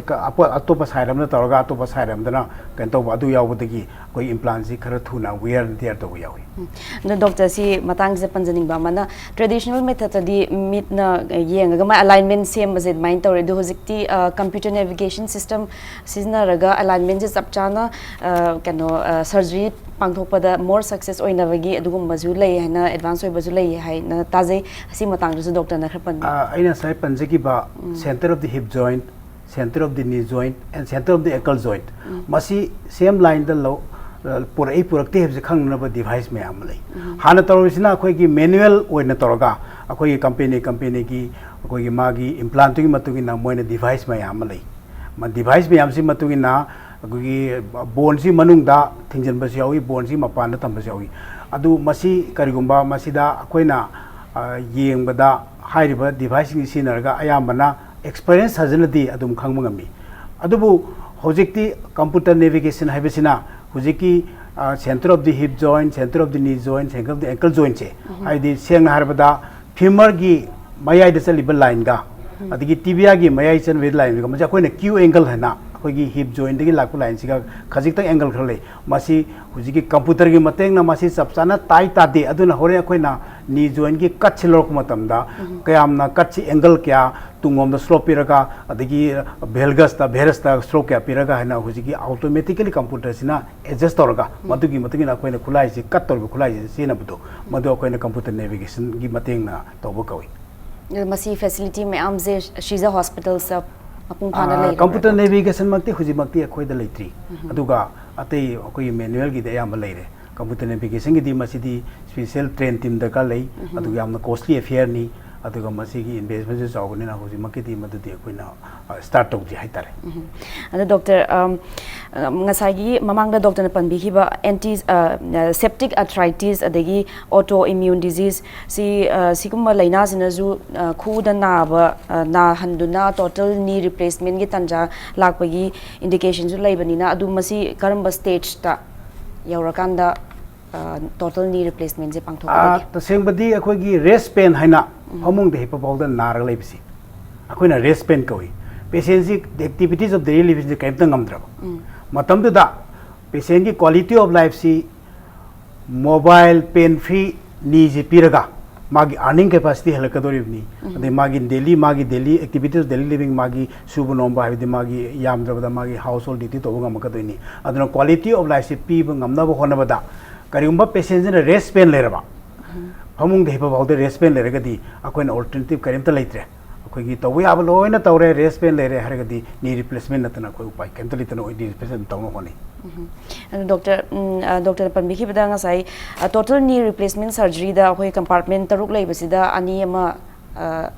ꯑꯇꯣꯞꯄ ꯁꯥꯏꯠ ꯑꯃꯗ ꯇꯧꯔꯒ ꯑꯇꯣꯞꯄ ꯁꯥꯏꯠ ꯑꯃꯗꯅ ꯀꯩꯅꯣ ꯇꯧꯕ ꯑꯗꯨ ꯌꯥꯎꯕꯗꯒꯤ ꯑꯩꯈꯣꯏ ꯏꯝꯄ꯭ꯂꯥꯟꯁꯤ ꯈꯔ ꯊꯨꯅ ꯋꯤꯌꯔ ꯑꯦꯟ ꯇꯤꯌꯔ ꯇꯧꯕ ꯌꯥꯎꯏ꯫ ꯑꯗꯣ ꯗꯣꯛꯇꯔ, ꯁꯤ ꯃꯇꯥꯡꯁꯤꯗ ꯄꯟꯖꯅꯤꯡꯕ ꯑꯃꯅ, ꯇ꯭ꯔꯦꯗꯤꯁꯅꯦꯜ ꯃꯦꯊꯠꯇꯗꯤ ꯃꯤꯠꯅ ꯌꯦꯡꯉꯒ ꯃꯥꯏ ꯑꯦꯂꯥꯏꯟꯃꯦꯟ ꯁꯦꯝꯕꯁꯦ ꯑꯗꯨꯃꯥꯏꯅ ꯇꯧꯔꯦ꯫ ꯑꯗꯣ ꯍꯧꯖꯤꯛꯇꯤ ꯀꯝꯄ꯭ꯌꯨꯇꯔ ꯅꯦꯚꯤꯒꯦꯁꯟ ꯁꯤꯁꯇꯝ ꯁꯤꯖꯤꯟꯅꯔꯒ ꯑꯦꯂꯥꯏꯟꯃꯦꯟꯁꯦ ꯆꯞ ꯆꯥꯅ ꯀꯩꯅꯣ ꯁꯔꯖꯔꯤ ꯄꯥꯡꯊꯣꯛꯄꯗ ꯃꯣꯔ ꯁꯛꯁꯦꯁ ꯑꯣꯏꯅꯕꯒꯤ ꯑꯗꯨꯒꯨꯝꯕꯁꯨ ꯂꯩ ꯍꯥꯏꯅ, ꯑꯦꯗꯚꯥꯟꯁ ꯑꯣꯏꯕꯁꯨ ꯂꯩ ꯍꯥꯏꯅ ꯇꯥꯖꯩ꯫ ꯑꯁꯤ ꯃꯇꯥꯡꯗꯁꯨ ꯗꯣꯛꯇꯔꯅ ꯈꯔ ꯄꯟꯕꯤꯌꯨ꯫ ꯑꯩꯅ ꯉꯁꯥꯏ ꯄꯟꯖꯈꯤꯕ center of the hip joint, center of the knee joint and center of the ankle joint, ꯃꯁꯤ ꯁꯦꯝ ꯂꯥꯏꯟꯗ ꯂꯧ ꯄꯨꯔꯛꯏ ꯄꯨꯔꯛꯇꯦ ꯍꯥꯏꯕꯁꯦ ꯈꯪꯅꯅꯕ ꯗꯤꯚꯥꯏꯁ ꯃꯌꯥꯝ ꯑꯃ ꯂꯩ꯫ ꯍꯥꯟꯅ ꯇꯧꯔꯤꯁꯤꯅ ꯑꯩꯈꯣꯏꯒꯤ ꯃꯦꯅꯨꯋꯦꯜ ꯑꯣꯏꯅ ꯇꯧꯔꯒ ꯑꯩꯈꯣꯏꯒꯤ ꯀꯝꯄꯦꯅꯤ ꯀꯝꯄꯦꯅꯤꯒꯤ ꯑꯩꯈꯣꯏꯒꯤ ꯃꯥꯒꯤ ꯏꯝꯄ꯭ꯂꯥꯟꯇꯨꯒꯤ ꯃꯇꯨꯡ ꯏꯟꯅ ꯃꯣꯏꯅ ꯗꯤꯚꯥꯏꯁ ꯃꯌꯥꯝ ꯑꯃ ꯂꯩ꯫ ꯗꯤꯚꯥꯏꯁ ꯃꯌꯥꯝꯁꯤ ꯃꯇꯨꯡ ꯏꯟꯅ ꯑꯩꯈꯣꯏꯒꯤ ꯕꯣꯟꯁꯤ ꯃꯅꯨꯡꯗ ꯊꯤꯡꯖꯤꯟꯕꯁꯨ ꯌꯥꯎꯏ, ꯕꯣꯟꯁꯤ ꯃꯄꯥꯟꯗ ꯊꯝꯕꯁꯨ ꯌꯥꯎꯏ꯫ ꯑꯗꯨ ꯃꯁꯤ ꯀꯔꯤꯒꯨꯝꯕ ꯃꯁꯤꯗ ꯑꯩꯈꯣꯏꯅ ꯌꯦꯡꯕꯗ ꯍꯥꯏꯔꯤꯕ ꯗꯤꯚꯥꯏꯁꯁꯤꯡꯁꯤ ꯁꯤꯖꯤꯟꯅꯔꯒ ꯑꯌꯥꯝꯕꯅ ꯑꯦꯛꯁꯄꯔꯤꯌꯦꯟꯁ ꯁꯔꯖꯟꯅꯗꯤ ꯑꯗꯨꯝ ꯈꯪꯕ ꯉꯝꯃꯤ꯫ ꯑꯗꯨꯕꯨ ꯍꯧꯖꯤꯛꯇꯤ ꯀꯝꯄ꯭ꯌꯨꯇꯔ ꯅꯦꯚꯤꯒꯦꯁꯟ ꯍꯥꯏꯕꯁꯤꯅ ꯍꯧꯖꯤꯛꯀꯤ center of the hip joint, center of the knee joint, center of the ankle jointꯁꯦ, ꯍꯥꯏꯗꯤ ꯁꯦꯡꯅ ꯍꯥꯏꯔꯕꯗ ꯐꯤꯃꯔꯒꯤ ꯃꯌꯥꯏꯗ ꯆꯠꯂꯤꯕ ꯂꯥꯏꯟꯒ ꯑꯗꯒꯤ ꯇꯤꯕꯤꯌꯥꯒꯤ ꯃꯌꯥꯏ ꯆꯠꯂꯤꯕ ꯂꯥꯏꯟꯒ ꯃꯁꯤ ꯑꯩꯈꯣꯏꯅ ꯀ꯭ꯌꯨ ꯑꯦꯡꯒꯜ ꯍꯥꯏꯅ ꯑꯩꯈꯣꯏꯒꯤ ꯍꯤꯞ ꯖꯣꯏꯟꯗꯒꯤ ꯂꯥꯛꯄ ꯂꯥꯏꯟꯁꯤꯒ ꯈꯖꯤꯛꯇꯪ ꯑꯦꯡꯒꯜ ꯈꯔ ꯂꯩ꯫ ꯃꯁꯤ ꯍꯧꯖꯤꯛꯀꯤ ꯀꯝꯄ꯭ꯌꯨꯇꯔꯒꯤ ꯃꯇꯦꯡꯅ ꯃꯁꯤ ꯆꯞ ꯆꯥꯅ ꯇꯥꯏ ꯇꯥꯗꯦ꯫ ꯑꯗꯨꯅ ꯍꯣꯔꯦꯟ ꯑꯩꯈꯣꯏꯅ ꯅꯤ ꯖꯣꯏꯟꯒꯤ ꯀꯠꯁꯤ ꯂꯧꯔꯛꯄ ꯃꯇꯝꯗ ꯀꯌꯥꯝꯅ ꯀꯠꯁꯤ ꯑꯦꯡꯒꯜ ꯀꯌꯥ ꯇꯨꯡꯂꯣꯝꯗ ꯁ꯭ꯂꯣꯞ ꯄꯤꯔꯒ ꯑꯗꯒꯤ ꯚꯦꯜꯒꯁꯇ ꯚꯦꯔꯁꯇ ꯁ꯭ꯂꯣꯞ ꯀꯌꯥ ꯄꯤꯔꯒ ꯍꯥꯏꯅ ꯍꯧꯖꯤꯛꯀꯤ ꯑꯣꯇꯣꯃꯦꯇꯤꯀꯦꯂꯤ ꯀꯝꯄ꯭ꯌꯨꯇꯔꯁꯤꯅ ꯑꯦꯗꯖꯁ ꯇꯧꯔꯒ ꯃꯗꯨꯒꯤ ꯃꯇꯨꯡ ꯏꯟꯅ ꯑꯩꯈꯣꯏꯅ ꯈꯨꯠꯂꯥꯏꯁꯤ ꯀꯠ ꯇꯧꯔꯤꯕ ꯈꯨꯠꯂꯥꯏꯁꯤ ꯁꯤꯖꯤꯟꯅꯕꯗꯣ ꯃꯗꯨ ꯑꯩꯈꯣꯏꯅ ꯀꯝꯄ꯭ꯌꯨꯇꯔ ꯅꯦꯚꯤꯒꯦꯁꯟꯒꯤ ꯃꯇꯦꯡꯅ ꯇꯧꯕ ꯀꯧꯏ꯫ ꯑꯗꯣ ꯃꯁꯤ ꯐꯦꯁꯤꯂꯤꯇꯤ ꯃꯌꯥꯝꯁꯦ ꯁꯤꯖ ꯍꯣꯁꯄꯤꯇꯥꯜꯁꯇ ꯃꯄꯨꯡ ꯐꯥꯅ ꯂꯩꯔꯕ꯭ꯔꯥ? ꯀꯝꯄ꯭ꯌꯨꯇꯔ ꯅꯦꯚꯤꯒꯦꯁꯟꯃꯛꯇꯤ ꯍꯧꯖꯤꯛꯃꯛꯇꯤ ꯑꯩꯈꯣꯏꯗ ꯂꯩꯇ꯭ꯔꯤ꯫ ꯑꯗꯨꯒ ꯑꯇꯩ ꯑꯩꯈꯣꯏꯒꯤ ꯃꯦꯅꯨꯋꯦꯜꯒꯤꯗꯤ ꯑꯌꯥꯝꯕ ꯂꯩꯔꯦ꯫ ꯀꯝꯄ꯭ꯌꯨꯇꯔ ꯅꯦꯚꯤꯒꯦꯁꯟꯒꯤꯗꯤ ꯃꯁꯤꯗꯤ ꯁ꯭ꯄꯦꯁꯦꯜ ꯇ꯭ꯔꯦꯟ ꯇꯤꯝ ꯗꯔꯀꯥꯔ ꯂꯩ꯫ ꯑꯗꯨꯒ ꯌꯥꯝꯅ ꯀꯣꯁꯂꯤ ꯑꯦꯐꯤꯌꯔꯅꯤ꯫ ꯑꯗꯨꯒ ꯃꯁꯤꯒꯤ ꯏꯟꯚꯦꯁꯃꯦꯟꯁꯨ ꯆꯥꯎꯕꯅꯤꯅ ꯍꯧꯖꯤꯛꯃꯛꯀꯤꯗꯤ ꯃꯗꯨꯗꯤ ꯑꯩꯈꯣꯏꯅ ꯁ꯭ꯇꯥꯔꯠ ꯇꯧꯗ꯭ꯔꯤ ꯍꯥꯏꯇꯥꯔꯦ꯫ ꯑꯗꯣ ꯗꯣꯛꯇꯔ, ꯉꯁꯥꯏꯒꯤ ꯃꯃꯥꯡꯗ ꯗꯣꯛꯇꯔꯅ ꯄꯟꯕꯤꯈꯤꯕ ꯑꯦꯟꯇꯤ, ꯁꯦꯞꯇꯤꯛ ꯑꯥꯔꯊ꯭ꯔꯥꯏꯇꯤꯁ ꯑꯗꯒꯤ ꯑꯣꯇꯣ ꯏꯝꯃ꯭ꯌꯨꯟ ꯗꯤꯖꯤꯖ ꯁꯤ, ꯁꯤꯒꯨꯝꯕ ꯂꯥꯏꯅꯥꯁꯤꯅꯁꯨ ꯈꯨꯎꯗ ꯅꯥꯕ, ꯅꯥꯍꯟꯗꯨꯅ ꯇꯣꯇꯦꯜ ꯅꯤ ꯔꯤꯄ꯭ꯂꯦꯁꯃꯦꯟꯒꯤ ꯇꯥꯟꯖꯥ ꯂꯥꯛꯄꯒꯤ ꯏꯟꯗꯤꯀꯦꯁꯟꯁꯨ ꯂꯩꯕꯅꯤꯅ, ꯑꯗꯨ ꯃꯁꯤ ꯀꯔꯝꯕ ꯁ꯭ꯇꯦꯖꯇ ꯌꯧꯔꯀꯥꯟꯗ ꯇꯣꯇꯦꯜ ꯅꯤ ꯔꯤꯄ꯭ꯂꯦꯁꯃꯦꯟꯁꯦ ꯄꯥꯡꯊꯣꯛꯀꯗꯒꯦ? ꯇꯁꯦꯡꯕꯗꯤ ꯑꯩꯈꯣꯏꯒꯤ ꯔꯦꯁ ꯄꯦꯟ ꯍꯥꯏꯅ ꯐꯃꯨꯡꯗ ꯍꯤꯞꯄ ꯐꯥꯎꯗ ꯅꯥꯔꯒ ꯂꯩꯕꯁꯤ ꯑꯩꯈꯣꯏꯅ ꯔꯦꯁ ꯄꯦꯟ ꯀꯧꯏ꯫ ꯄꯦꯁꯦꯟꯁꯤ ꯑꯦꯛꯇꯤꯚꯤꯇꯤꯁ ꯑꯣꯐ ꯗꯦꯂꯤ ꯂꯤꯕꯤꯡꯁꯦ ꯀꯔꯤꯝꯇ ꯉꯝꯗ꯭ꯔꯕ ꯃꯇꯝꯗꯨꯗ ꯄꯦꯁꯦꯟꯒꯤ ꯀ꯭ꯋꯥꯂꯤꯇꯤ ꯑꯣꯐ ꯂꯥꯏꯐꯁꯤ ꯃꯣꯕꯥꯏꯜ ꯄꯦꯟ ꯐ꯭ꯔꯤ ꯅꯤꯁꯤ ꯄꯤꯔꯒ ꯃꯥꯒꯤ ꯑꯥꯔꯅꯤꯡ ꯀꯦꯄꯥꯁꯤꯇꯤ ꯍꯦꯜꯂꯛꯀꯗꯧꯔꯤꯕꯅꯤ꯫ ꯑꯗꯩ ꯃꯥꯒꯤ ꯗꯦꯂꯤ ꯃꯥꯒꯤ ꯗꯦꯂꯤ ꯑꯦꯛꯇꯤꯚꯤꯇꯤꯁ ꯗꯦꯂꯤ ꯂꯤꯕꯤꯡ ꯃꯥꯒꯤ ꯁꯨꯕ ꯅꯣꯝꯕ ꯍꯥꯏꯕꯗꯤ ꯃꯥꯒꯤ ꯌꯥꯝꯗ꯭ꯔꯕꯗ ꯃꯥꯒꯤ ꯍꯥꯎꯁ ꯍꯣꯜ ꯗ꯭ꯌꯨꯇꯤ ꯇꯧꯕ ꯉꯝꯃꯛꯀꯗꯣꯏꯅꯤ꯫ ꯑꯗꯨꯅ ꯀ꯭ꯋꯥꯂꯤꯇꯤ ꯑꯣꯐ ꯂꯥꯏꯐꯁꯤ ꯄꯤꯕ ꯉꯝꯅꯕ ꯍꯣꯠꯅꯕꯗ ꯀꯔꯤꯒꯨꯝꯕ ꯄꯦꯁꯦꯟꯁꯤꯅ ꯔꯦꯁ ꯄꯦꯟ ꯂꯩꯔꯕ ꯐꯃꯨꯡꯗ ꯍꯤꯞꯄ ꯐꯥꯎꯗ ꯔꯦꯁ ꯄꯦꯟ ꯂꯩꯔꯒꯗꯤ ꯑꯩꯈꯣꯏꯅ ꯑꯣꯜꯇꯔꯅꯦꯇꯤꯚ ꯀꯔꯤꯝꯇ ꯂꯩꯇ꯭ꯔꯦ꯫ ꯑꯩꯈꯣꯏꯒꯤ ꯇꯧꯕ ꯌꯥꯕ ꯂꯣꯏꯅ ꯇꯧꯔꯦ, ꯔꯦꯁ ꯄꯦꯟ ꯂꯩꯔꯦ ꯍꯥꯏꯔꯒꯗꯤ ꯅꯤ ꯔꯤꯄ꯭ꯂꯦꯁꯃꯦꯟ ꯅꯠꯇꯅ ꯑꯩꯈꯣꯏ ꯎꯄꯥꯏ ꯀꯔꯤꯝꯇ ꯂꯩꯇꯅ ꯑꯩꯈꯣꯏ ꯅꯤ ꯔꯤꯄ꯭ꯂꯦꯁꯃꯦꯟ ꯇꯧꯅꯕ ꯍꯣꯠꯅꯩ꯫ ꯑꯗꯨ ꯗꯣꯛꯇꯔ ꯎꯝ, ꯑ, ꯗꯣꯛꯇꯔꯅ ꯄꯟꯕꯤꯈꯤꯕꯗ ꯉꯁꯥꯏ ꯇꯣꯇꯦꯜ ꯅꯤ ꯔꯤꯄ꯭ꯂꯦꯁꯃꯦꯟ ꯁꯔꯖꯔꯤꯗ ꯑꯩꯈꯣꯏ ꯀꯝꯄꯥꯔꯠꯃꯦꯟ ꯇꯔꯨꯛ ꯂꯩꯕꯁꯤꯗ ꯑꯅꯤ ꯑꯃ ꯑ,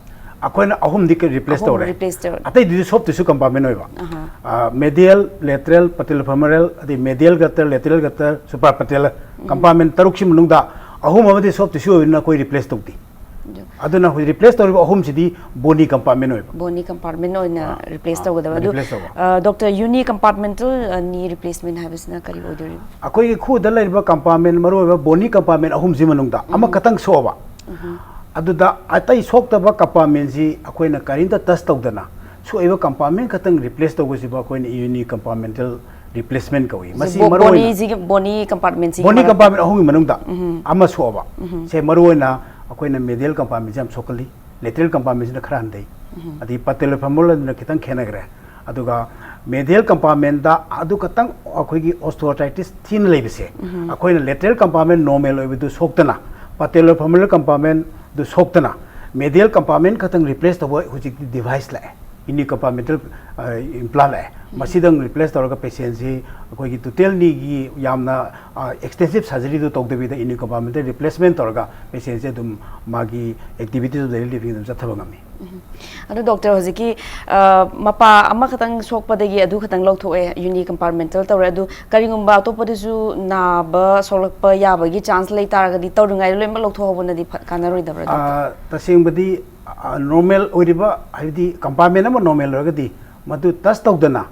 ꯑꯩꯈꯣꯏꯅ ꯑꯍꯨꯝꯗꯤ ꯔꯤꯄ꯭ꯂꯦꯁ ꯑꯍꯨꯝ ꯇꯧꯔꯦ꯫ ꯔꯤꯄ꯭ꯂꯦꯁ ꯇꯧꯔꯦ꯫ ꯑꯇꯩꯗꯨꯗꯤ ꯁꯣꯐ ꯇꯤꯁꯨ ꯀꯝꯄꯥꯔꯠꯃꯦꯟ ꯑꯣꯏꯕ꯫ ꯑꯍꯥ꯫ ꯃꯦꯗꯤꯌꯦꯜ, ꯂꯦꯇꯔꯦꯜ, ꯄꯇꯦꯂꯣꯐꯦꯃꯣꯔꯦꯜ, ꯑꯗꯩ ꯃꯦꯗꯤꯌꯦꯜ ꯒꯇꯔ, ꯂꯦꯇꯔꯦꯜ ꯒꯇꯔ, ꯁꯨꯄꯔ ꯄꯇꯦꯂꯔ ꯀꯝꯄꯥꯔꯠꯃꯦꯟ ꯇꯔꯨꯛꯁꯤ ꯃꯅꯨꯡꯗ ꯑꯍꯨꯝ ꯑꯃꯗꯤ ꯁꯣꯐ ꯇꯤꯁꯨ ꯑꯣꯏꯕꯅꯤꯅ ꯑꯩꯈꯣꯏ ꯔꯤꯄ꯭ꯂꯦꯁ ꯇꯧꯗꯦ꯫ ꯑꯗꯨ ꯑꯗꯨꯅ ꯍꯧꯖꯤꯛ ꯔꯤꯄ꯭ꯂꯦꯁ ꯇꯧꯔꯤꯕ ꯑꯍꯨꯝꯁꯤꯗꯤ ꯕꯣꯅꯤ ꯀꯝꯄꯥꯔꯠꯃꯦꯟ ꯑꯣꯏꯕ꯫ ꯕꯣꯅꯤ ꯀꯝꯄꯥꯔꯠꯃꯦꯟ ꯑꯣꯏꯅ ꯑꯥ, ꯔꯤꯄ꯭ꯂꯦꯁ ꯑꯥ, ꯇꯧꯒꯗꯕ꯫ ꯑꯗꯨ ꯔꯤꯄ꯭ꯂꯦꯁ ꯇꯧꯕ꯫ ꯑ, ꯗꯣꯛꯇꯔ, ꯌꯨꯅꯤ ꯀꯝꯄꯥꯔꯠꯃꯦꯟꯇꯦꯜ, ꯑ, ꯅꯤ ꯔꯤꯄ꯭ꯂꯦꯁꯃꯦꯟ ꯍꯥꯏꯕꯁꯤꯅ ꯀꯔꯤ ꯑꯣꯏꯗꯣꯔꯤꯕ? ꯑꯩꯈꯣꯏꯒꯤ ꯈꯨꯗ ꯂꯩꯔꯤꯕ ꯀꯝꯄꯥꯔꯠꯃꯦꯟ, ꯃꯔꯨꯑꯣꯏꯕ ꯕꯣꯅꯤ ꯀꯝꯄꯥꯔꯠꯃꯦꯟ ꯑꯍꯨꯝꯁꯤ ꯃꯅꯨꯡꯗ ꯑꯃꯈꯛꯇꯪ ꯁꯣꯛꯑꯕ, ꯑꯗꯨꯗ ꯑꯇꯩ ꯁꯣꯛꯇꯕ ꯀꯝꯄꯥꯔꯠꯃꯦꯟꯁꯤ ꯑꯩꯈꯣꯏꯅ ꯀꯔꯤꯝꯇ ꯇꯁ ꯇꯧꯗꯅ ꯁꯣꯛꯏꯕ ꯀꯝꯄꯥꯔꯠꯃꯦꯟ ꯈꯛꯇꯪ ꯔꯤꯄ꯭ꯂꯦꯁ ꯇꯧꯕꯁꯤꯕꯨ ꯑꯩꯈꯣꯏꯅ ꯌꯨꯅꯤ ꯀꯝꯄꯥꯔꯠꯃꯦꯟꯇꯦꯜ ꯔꯤꯄ꯭ꯂꯦꯁꯃꯦꯟ ꯀꯧꯏ꯫ ꯃꯁꯤ ꯕꯣ- ꯃꯔꯨꯑꯣꯏꯅ ꯕꯣꯅꯤꯁꯤꯒꯤ, ꯕꯣꯅꯤ ꯀꯝꯄꯥꯔꯠꯃꯦꯟꯁꯤꯒꯤ ꯕꯣꯅꯤ ꯃꯔꯛ- ꯀꯝꯄꯥꯔꯠꯃꯦꯟ ꯑꯍꯨꯝꯒꯤ ꯃꯅꯨꯡꯗ ꯑꯃ ꯁꯣꯛꯑꯕ, ꯁꯦ ꯃꯔꯨꯑꯣꯏꯅ ꯑꯩꯈꯣꯏꯅ ꯃꯦꯗꯤꯌꯦꯜ ꯀꯝꯄꯥꯔꯠꯃꯦꯟꯁꯤ ꯌꯥꯝ ꯁꯣꯛꯀꯜꯂꯤ, ꯂꯦꯇꯔꯦꯜ ꯀꯝꯄꯥꯔꯠꯃꯦꯟꯁꯤꯅ ꯈꯔ ꯍꯟꯊꯩ, ꯑꯗꯒꯤ ꯄꯇꯦꯂꯣꯐꯦꯃꯣꯔꯦꯜ ꯑꯗꯨꯅ ꯈꯤꯇꯪ ꯈꯦꯠꯅꯈ꯭ꯔꯦ꯫ ꯑꯗꯨꯒ ꯃꯦꯗꯤꯌꯦꯜ ꯀꯝꯄꯥꯔꯠꯃꯦꯟꯗ ꯑꯗꯨ ꯈꯛꯇꯪ ꯑꯩꯈꯣꯏꯒꯤ ꯑꯣꯁꯇꯤꯌꯣꯑꯥꯔꯊ꯭ꯔꯥꯏꯇꯤꯁ ꯊꯤꯅ ꯂꯩꯕꯁꯦ, ꯑꯩꯈꯣꯏꯅ ꯂꯦꯇꯔꯦꯜ ꯀꯝꯄꯥꯔꯠꯃꯦꯟ ꯅꯣꯔꯃꯦꯜ ꯑꯣꯏꯕꯗꯨ ꯁꯣꯛꯇꯅ, ꯄꯇꯦꯂꯣꯐꯦꯃꯣꯔꯦꯜ ꯀꯝꯄꯥꯔꯠꯃꯦꯟꯗꯨ ꯁꯣꯛꯇꯅ, ꯃꯦꯗꯤꯌꯦꯜ ꯀꯝꯄꯥꯔꯠꯃꯦꯟ ꯈꯛꯇꯪ ꯔꯤꯄ꯭ꯂꯦꯁ ꯇꯧꯕ ꯍꯧꯖꯤꯛꯇꯤ ꯗꯤꯚꯥꯏꯁ ꯂꯥꯛꯑꯦ, ꯌꯨꯅꯤ ꯀꯝꯄꯥꯔꯠꯃꯦꯟꯇꯦꯜ ꯏꯝꯄ꯭ꯂꯥꯟ ꯂꯥꯛꯑꯦ꯫ ꯃꯁꯤꯗꯪ ꯔꯤꯄ꯭ꯂꯦꯁ ꯇꯧꯔꯒ ꯄꯦꯁꯦꯟꯁꯤ ꯑꯩꯈꯣꯏꯒꯤ ꯇꯣꯇꯦꯜ ꯅꯤꯒꯤ ꯌꯥꯝꯅ ꯑꯦꯛꯁꯇꯦꯟꯁꯤꯞ ꯁꯔꯖꯔꯤꯗꯨ ꯇꯧꯗꯕꯤꯗ ꯌꯨꯅꯤ ꯀꯝꯄꯥꯔꯠꯃꯦꯟꯇꯦꯜ ꯔꯤꯄ꯭ꯂꯦꯁꯃꯦꯟ ꯇꯧꯔꯒ ꯄꯦꯁꯦꯟꯁꯦ ꯑꯗꯨꯝ ꯃꯥꯒꯤ ꯑꯦꯛꯇꯤꯚꯤꯇꯤꯁ ꯑꯣꯐ ꯗꯦꯂꯤ ꯂꯤꯕꯤꯡ ꯑꯗꯨꯝ ꯆꯠꯊꯕ ꯉꯝꯃꯤ꯫ ꯑꯗꯨ ꯗꯣꯛꯇꯔ, ꯍꯧꯖꯤꯛꯀꯤ, ꯑ, ꯃꯄꯥ ꯑꯃꯈꯛꯇꯪ ꯁꯣꯛꯄꯗꯒꯤ ꯑꯗꯨ ꯈꯛꯇꯪ ꯂꯧꯊꯣꯛꯑꯦ, ꯌꯨꯅꯤ ꯀꯝꯄꯥꯔꯠꯃꯦꯟꯇꯦꯜ ꯇꯧꯔꯦ, ꯑꯗꯨ ꯀꯔꯤꯒꯨꯝꯕ ꯑꯇꯣꯞꯄꯗꯁꯨ ꯅꯥꯕ ꯁꯣꯛꯂꯛꯄ ꯌꯥꯕꯒꯤ ꯆꯥꯟꯁ ꯂꯩ ꯇꯥꯔꯒꯗꯤ ꯇꯧꯔꯤꯉꯩꯗ ꯂꯣꯏꯅꯃꯛ ꯂꯧꯊꯣꯛꯍꯧꯕꯅꯗꯤ ꯐ-, ꯀꯥꯟꯅꯔꯣꯏꯗꯕ꯭ꯔꯥ, ꯗꯣꯛꯇꯔ? ꯑꯥ, ꯇꯁꯦꯡꯕꯗꯤ, ꯑꯥ, ꯅꯣꯔꯃꯦꯜ ꯑꯣꯏꯔꯤꯕ, ꯍꯥꯏꯕꯗꯤ ꯀꯝꯄꯥꯔꯠꯃꯦꯟ ꯑꯃ ꯅꯣꯔꯃꯦꯜ ꯑꯣꯏꯔꯒꯗꯤ ꯃꯗꯨ ꯇꯁ ꯇꯧꯗꯅ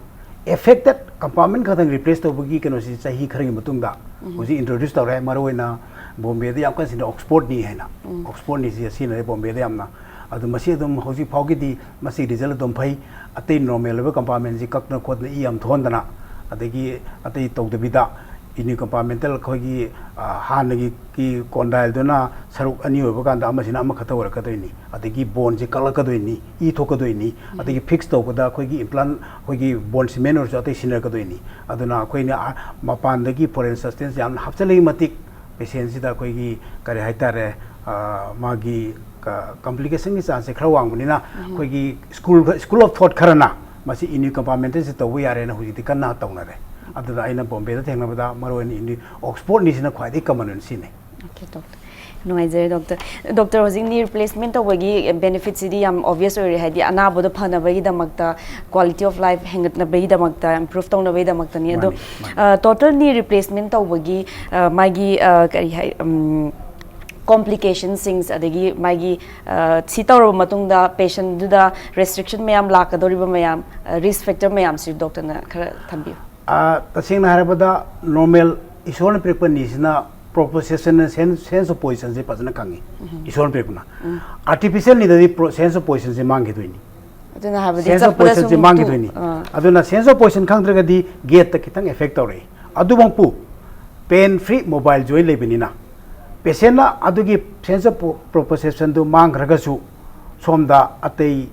ꯑꯦꯐꯦꯛꯇꯦꯠ ꯀꯝꯄꯥꯔꯠꯃꯦꯟ ꯈꯛꯇꯪ ꯔꯤꯄ꯭ꯂꯦꯁ ꯇꯧꯕꯒꯤ ꯀꯩꯅꯣꯁꯤ ꯆꯍꯤ ꯈꯔꯒꯤ ꯃꯇꯨꯡꯗ ꯍꯧꯖꯤꯛ ꯏꯟꯇ꯭ꯔꯣꯗ꯭ꯌꯨꯁ ꯇꯧꯔꯦ꯫ ꯃꯔꯨꯑꯣꯏꯅ ꯕꯣꯝꯕꯦꯗ ꯌꯥꯝ ꯀꯟꯅ ꯁꯤꯖꯤꯟꯅꯩ, ꯑꯣꯛꯁꯐꯣꯔꯗ ꯅꯤ ꯍꯥꯏꯅ꯫ ꯑꯣꯛꯁꯐꯣꯔꯗ ꯅꯤꯁꯤ ꯁꯤꯖꯤꯟꯅꯔꯦ ꯕꯣꯝꯕꯦꯗ ꯌꯥꯝꯅ꯫ ꯑꯗꯨ ꯃꯁꯤ ꯑꯗꯨꯝ ꯍꯧꯖꯤꯛ ꯐꯥꯎꯒꯤꯗꯤ ꯃꯁꯤ ꯔꯤꯖꯜ ꯑꯗꯨꯝ ꯐꯩ꯫ ꯑꯇꯩ ꯅꯣꯔꯃꯦꯜ ꯑꯣꯏꯕ ꯀꯝꯄꯥꯔꯠꯃꯦꯟꯁꯤ ꯀꯛꯇꯅ ꯈꯣꯠꯇꯅ ꯏ ꯌꯥꯝ ꯊꯣꯛꯍꯟꯗꯅ, ꯑꯗꯒꯤ ꯑꯇꯩ ꯇꯧꯗꯕꯤꯗ, ꯏꯟꯇꯔ ꯀꯝꯄꯥꯔꯠꯃꯦꯟꯇꯦꯜ ꯑꯩꯈꯣꯏꯒꯤ, ꯑ, ꯍꯥꯟꯅꯒꯤ ꯀꯤ ꯀꯣꯟꯗꯥꯏꯜꯗꯨꯅ ꯁꯔꯨꯛ ꯑꯅꯤ ꯑꯣꯏꯕ ꯀꯥꯟꯗ ꯑꯃꯁꯤꯅ ꯑꯃꯈꯛꯇ ꯑꯣꯏꯔꯛꯀꯗꯣꯏꯅꯤ, ꯑꯗꯒꯤ ꯕꯣꯟꯁꯤ ꯀꯛꯂꯛꯀꯗꯣꯏꯅꯤ, ꯏ ꯊꯣꯛꯀꯗꯣꯏꯅꯤ, ꯑꯗꯒꯤ ꯐꯤꯛꯁ ꯇꯧꯕꯗ ꯑꯩꯈꯣꯏꯒꯤ ꯏꯝꯄ꯭ꯂꯥꯟ, ꯑꯩꯈꯣꯏꯒꯤ ꯕꯣꯟ ꯁꯤꯃꯦꯟ ꯑꯣꯏꯔꯁꯨ ꯑꯇꯩ ꯁꯤꯖꯤꯟꯅꯔꯛꯀꯗꯣꯏꯅꯤ꯫ ꯑꯗꯨꯅ ꯑꯩꯈꯣꯏꯅ, ꯑ, ꯃꯄꯥꯟꯗꯒꯤ ꯐꯣꯔꯦꯟ ꯁꯕꯁꯇꯦꯟꯁ ꯌꯥꯝꯅ ꯍꯥꯞꯆꯤꯜꯂꯛꯏ ꯃꯇꯤꯛ ꯄꯦꯁꯦꯟꯁꯤꯗ ꯑꯩꯈꯣꯏꯒꯤ ꯀꯔꯤ ꯍꯥꯏꯇꯥꯔꯦ, ꯑ, ꯃꯥꯒꯤ ꯀ-, ꯀꯝꯄ꯭ꯂꯤꯀꯦꯁꯟꯒꯤ ꯆꯥꯟꯁꯁꯦ ꯈꯔ ꯋꯥꯡꯕꯅꯤꯅ ꯑꯩꯈꯣꯏꯒꯤ ꯁ꯭ꯀꯨꯜ, ꯁ꯭ꯀꯨꯜ ꯑꯣꯐ ꯊꯣꯠ ꯈꯔꯅ ꯃꯁꯤ ꯏꯟꯇꯔ ꯀꯝꯄꯥꯔꯠꯃꯦꯟꯇꯦꯜꯁꯤ ꯇꯧꯕ ꯌꯥꯔꯦꯅ ꯍꯧꯖꯤꯛꯇꯤ ꯀꯟꯅ ꯇꯧꯅꯔꯦ꯫ ꯑꯗꯨꯗ ꯑꯩꯅ ꯕꯣꯝꯕꯦꯗ ꯊꯦꯡꯅꯕꯗ ꯃꯔꯨꯑꯣꯏꯅ ꯏꯟꯇꯔ, ꯑꯣꯛꯁꯐꯣꯔꯗ ꯅꯤꯁꯤꯅ ꯈ꯭ꯋꯥꯏꯗꯒꯤ ꯀꯃꯟ ꯑꯣꯏꯅ ꯁꯤꯖꯤꯟꯅꯩ꯫ ꯑꯣꯀꯦ ꯗꯣꯛꯇꯔ, ꯅꯨꯡꯉꯥꯏꯖꯔꯦ ꯗꯣꯛꯇꯔ꯫ ꯗꯣꯛꯇꯔ, ꯍꯧꯖꯤꯛ ꯅꯤ ꯔꯤꯄ꯭ꯂꯦꯁꯃꯦꯟ ꯇꯧꯕꯒꯤ ꯕꯦꯅꯤꯐꯤꯠꯁꯤꯗꯤ ꯌꯥꯝ ꯑꯣꯕꯤꯌꯁ ꯑꯣꯏꯔꯦ, ꯍꯥꯏꯗꯤ ꯑꯅꯥꯕꯗꯣ ꯐꯅꯕꯒꯤꯗꯃꯛꯇ, ꯀ꯭ꯋꯥꯂꯤꯇꯤ ꯑꯣꯐ ꯂꯥꯏꯐ ꯍꯦꯟꯒꯠꯅꯕꯒꯤꯗꯃꯛꯇ, ꯏꯝꯄ꯭ꯔꯨꯚ ꯇꯧꯅꯕꯒꯤꯗꯃꯛꯇꯅꯤ꯫ ꯑꯗꯣ ꯃꯥꯅꯤ, ꯃꯥꯅꯤ꯫ ꯇꯣꯇꯦꯜ ꯅꯤ ꯔꯤꯄ꯭ꯂꯦꯁꯃꯦꯟ ꯇꯧꯕꯒꯤ, ꯑ, ꯃꯥꯒꯤ, ꯑ, ꯀꯔꯤ ꯍꯥꯏ, ꯎꯝ, ꯀꯣꯝꯄ꯭ꯂꯤꯀꯦꯁꯟꯁꯤꯡꯁ, ꯑꯗꯒꯤ ꯃꯥꯒꯤ, ꯑ, ꯁꯤ ꯇꯧꯔꯕ ꯃꯇꯨꯡꯗ ꯄꯦꯁꯦꯟꯗꯨꯗ ꯔꯦꯁꯇ꯭ꯔꯤꯛꯁꯟ ꯃꯌꯥꯝ ꯂꯥꯛꯀꯗꯧꯔꯤꯕ ꯃꯌꯥꯝ, ꯔꯤꯁꯛ ꯐꯦꯛꯇꯔ ꯃꯌꯥꯝꯁꯤ ꯗꯣꯛꯇꯔꯅ ꯈꯔ ꯊꯝꯕꯤꯌꯨ꯫ ꯑ, ꯇꯁꯦꯡꯅ ꯍꯥꯏꯔꯕꯗ, ꯅꯣꯔꯃꯦꯜ ꯏꯁꯣꯔꯅ ꯄꯤꯔꯛꯄ ꯅꯤꯁꯤꯅ ꯄ꯭ꯔꯣꯄꯣꯁꯦꯁꯟ, ꯁꯦꯟꯁ ꯑꯣꯐ ꯄꯣꯖꯤꯁꯟꯁꯦ ꯐꯖꯅ ꯈꯪꯉꯤ꯫ ꯏꯁꯣꯔꯅ ꯄꯤꯔꯛꯄꯅ꯫ ꯑꯥꯔꯇꯤꯐꯤꯁꯤꯌꯦꯜ ꯅꯤꯗꯗꯤ ꯄ꯭ꯔꯣ-, ꯁꯦꯟꯁ ꯑꯣꯐ ꯄꯣꯖꯤꯁꯟꯁꯦ ꯃꯥꯡꯈꯤꯗꯣꯏꯅꯤ꯫ ꯑꯗꯨꯅ ꯍꯥꯏꯕꯗꯤ ꯁꯦꯟꯁ ꯑꯣꯐ ꯆꯠꯄꯗꯁꯨ ꯄꯣꯖꯤꯁꯟꯁꯦ ꯑꯃꯨꯛ ꯃꯥꯡꯈꯤꯗꯣꯏꯅꯤ꯫ ꯇꯨ-, ꯑꯥ꯫ ꯑꯗꯨꯅ ꯁꯦꯟꯁ ꯑꯣꯐ ꯄꯣꯖꯤꯁꯟ ꯈꯪꯗ꯭ꯔꯒꯗꯤ ꯒꯦꯠꯇ ꯈꯤꯇꯪ ꯑꯦꯐꯦꯛ ꯇꯧꯔꯛꯏ꯫ ꯑꯗꯨꯃꯛꯄꯨ ꯄꯦꯟ ꯐ꯭ꯔꯤ ꯃꯣꯕꯥꯏꯜ ꯖꯣꯏꯟ ꯂꯩꯕꯅꯤꯅ ꯄꯦꯁꯦꯟꯅ ꯑꯗꯨꯒꯤ ꯁꯦꯟꯁ ꯑꯣꯐ ꯄ꯭ꯔꯣꯄꯣꯁꯦꯁꯟꯗꯨ ꯃꯥꯡꯈ꯭ꯔꯒꯁꯨ ꯁꯣꯝꯗ ꯑꯇꯩ,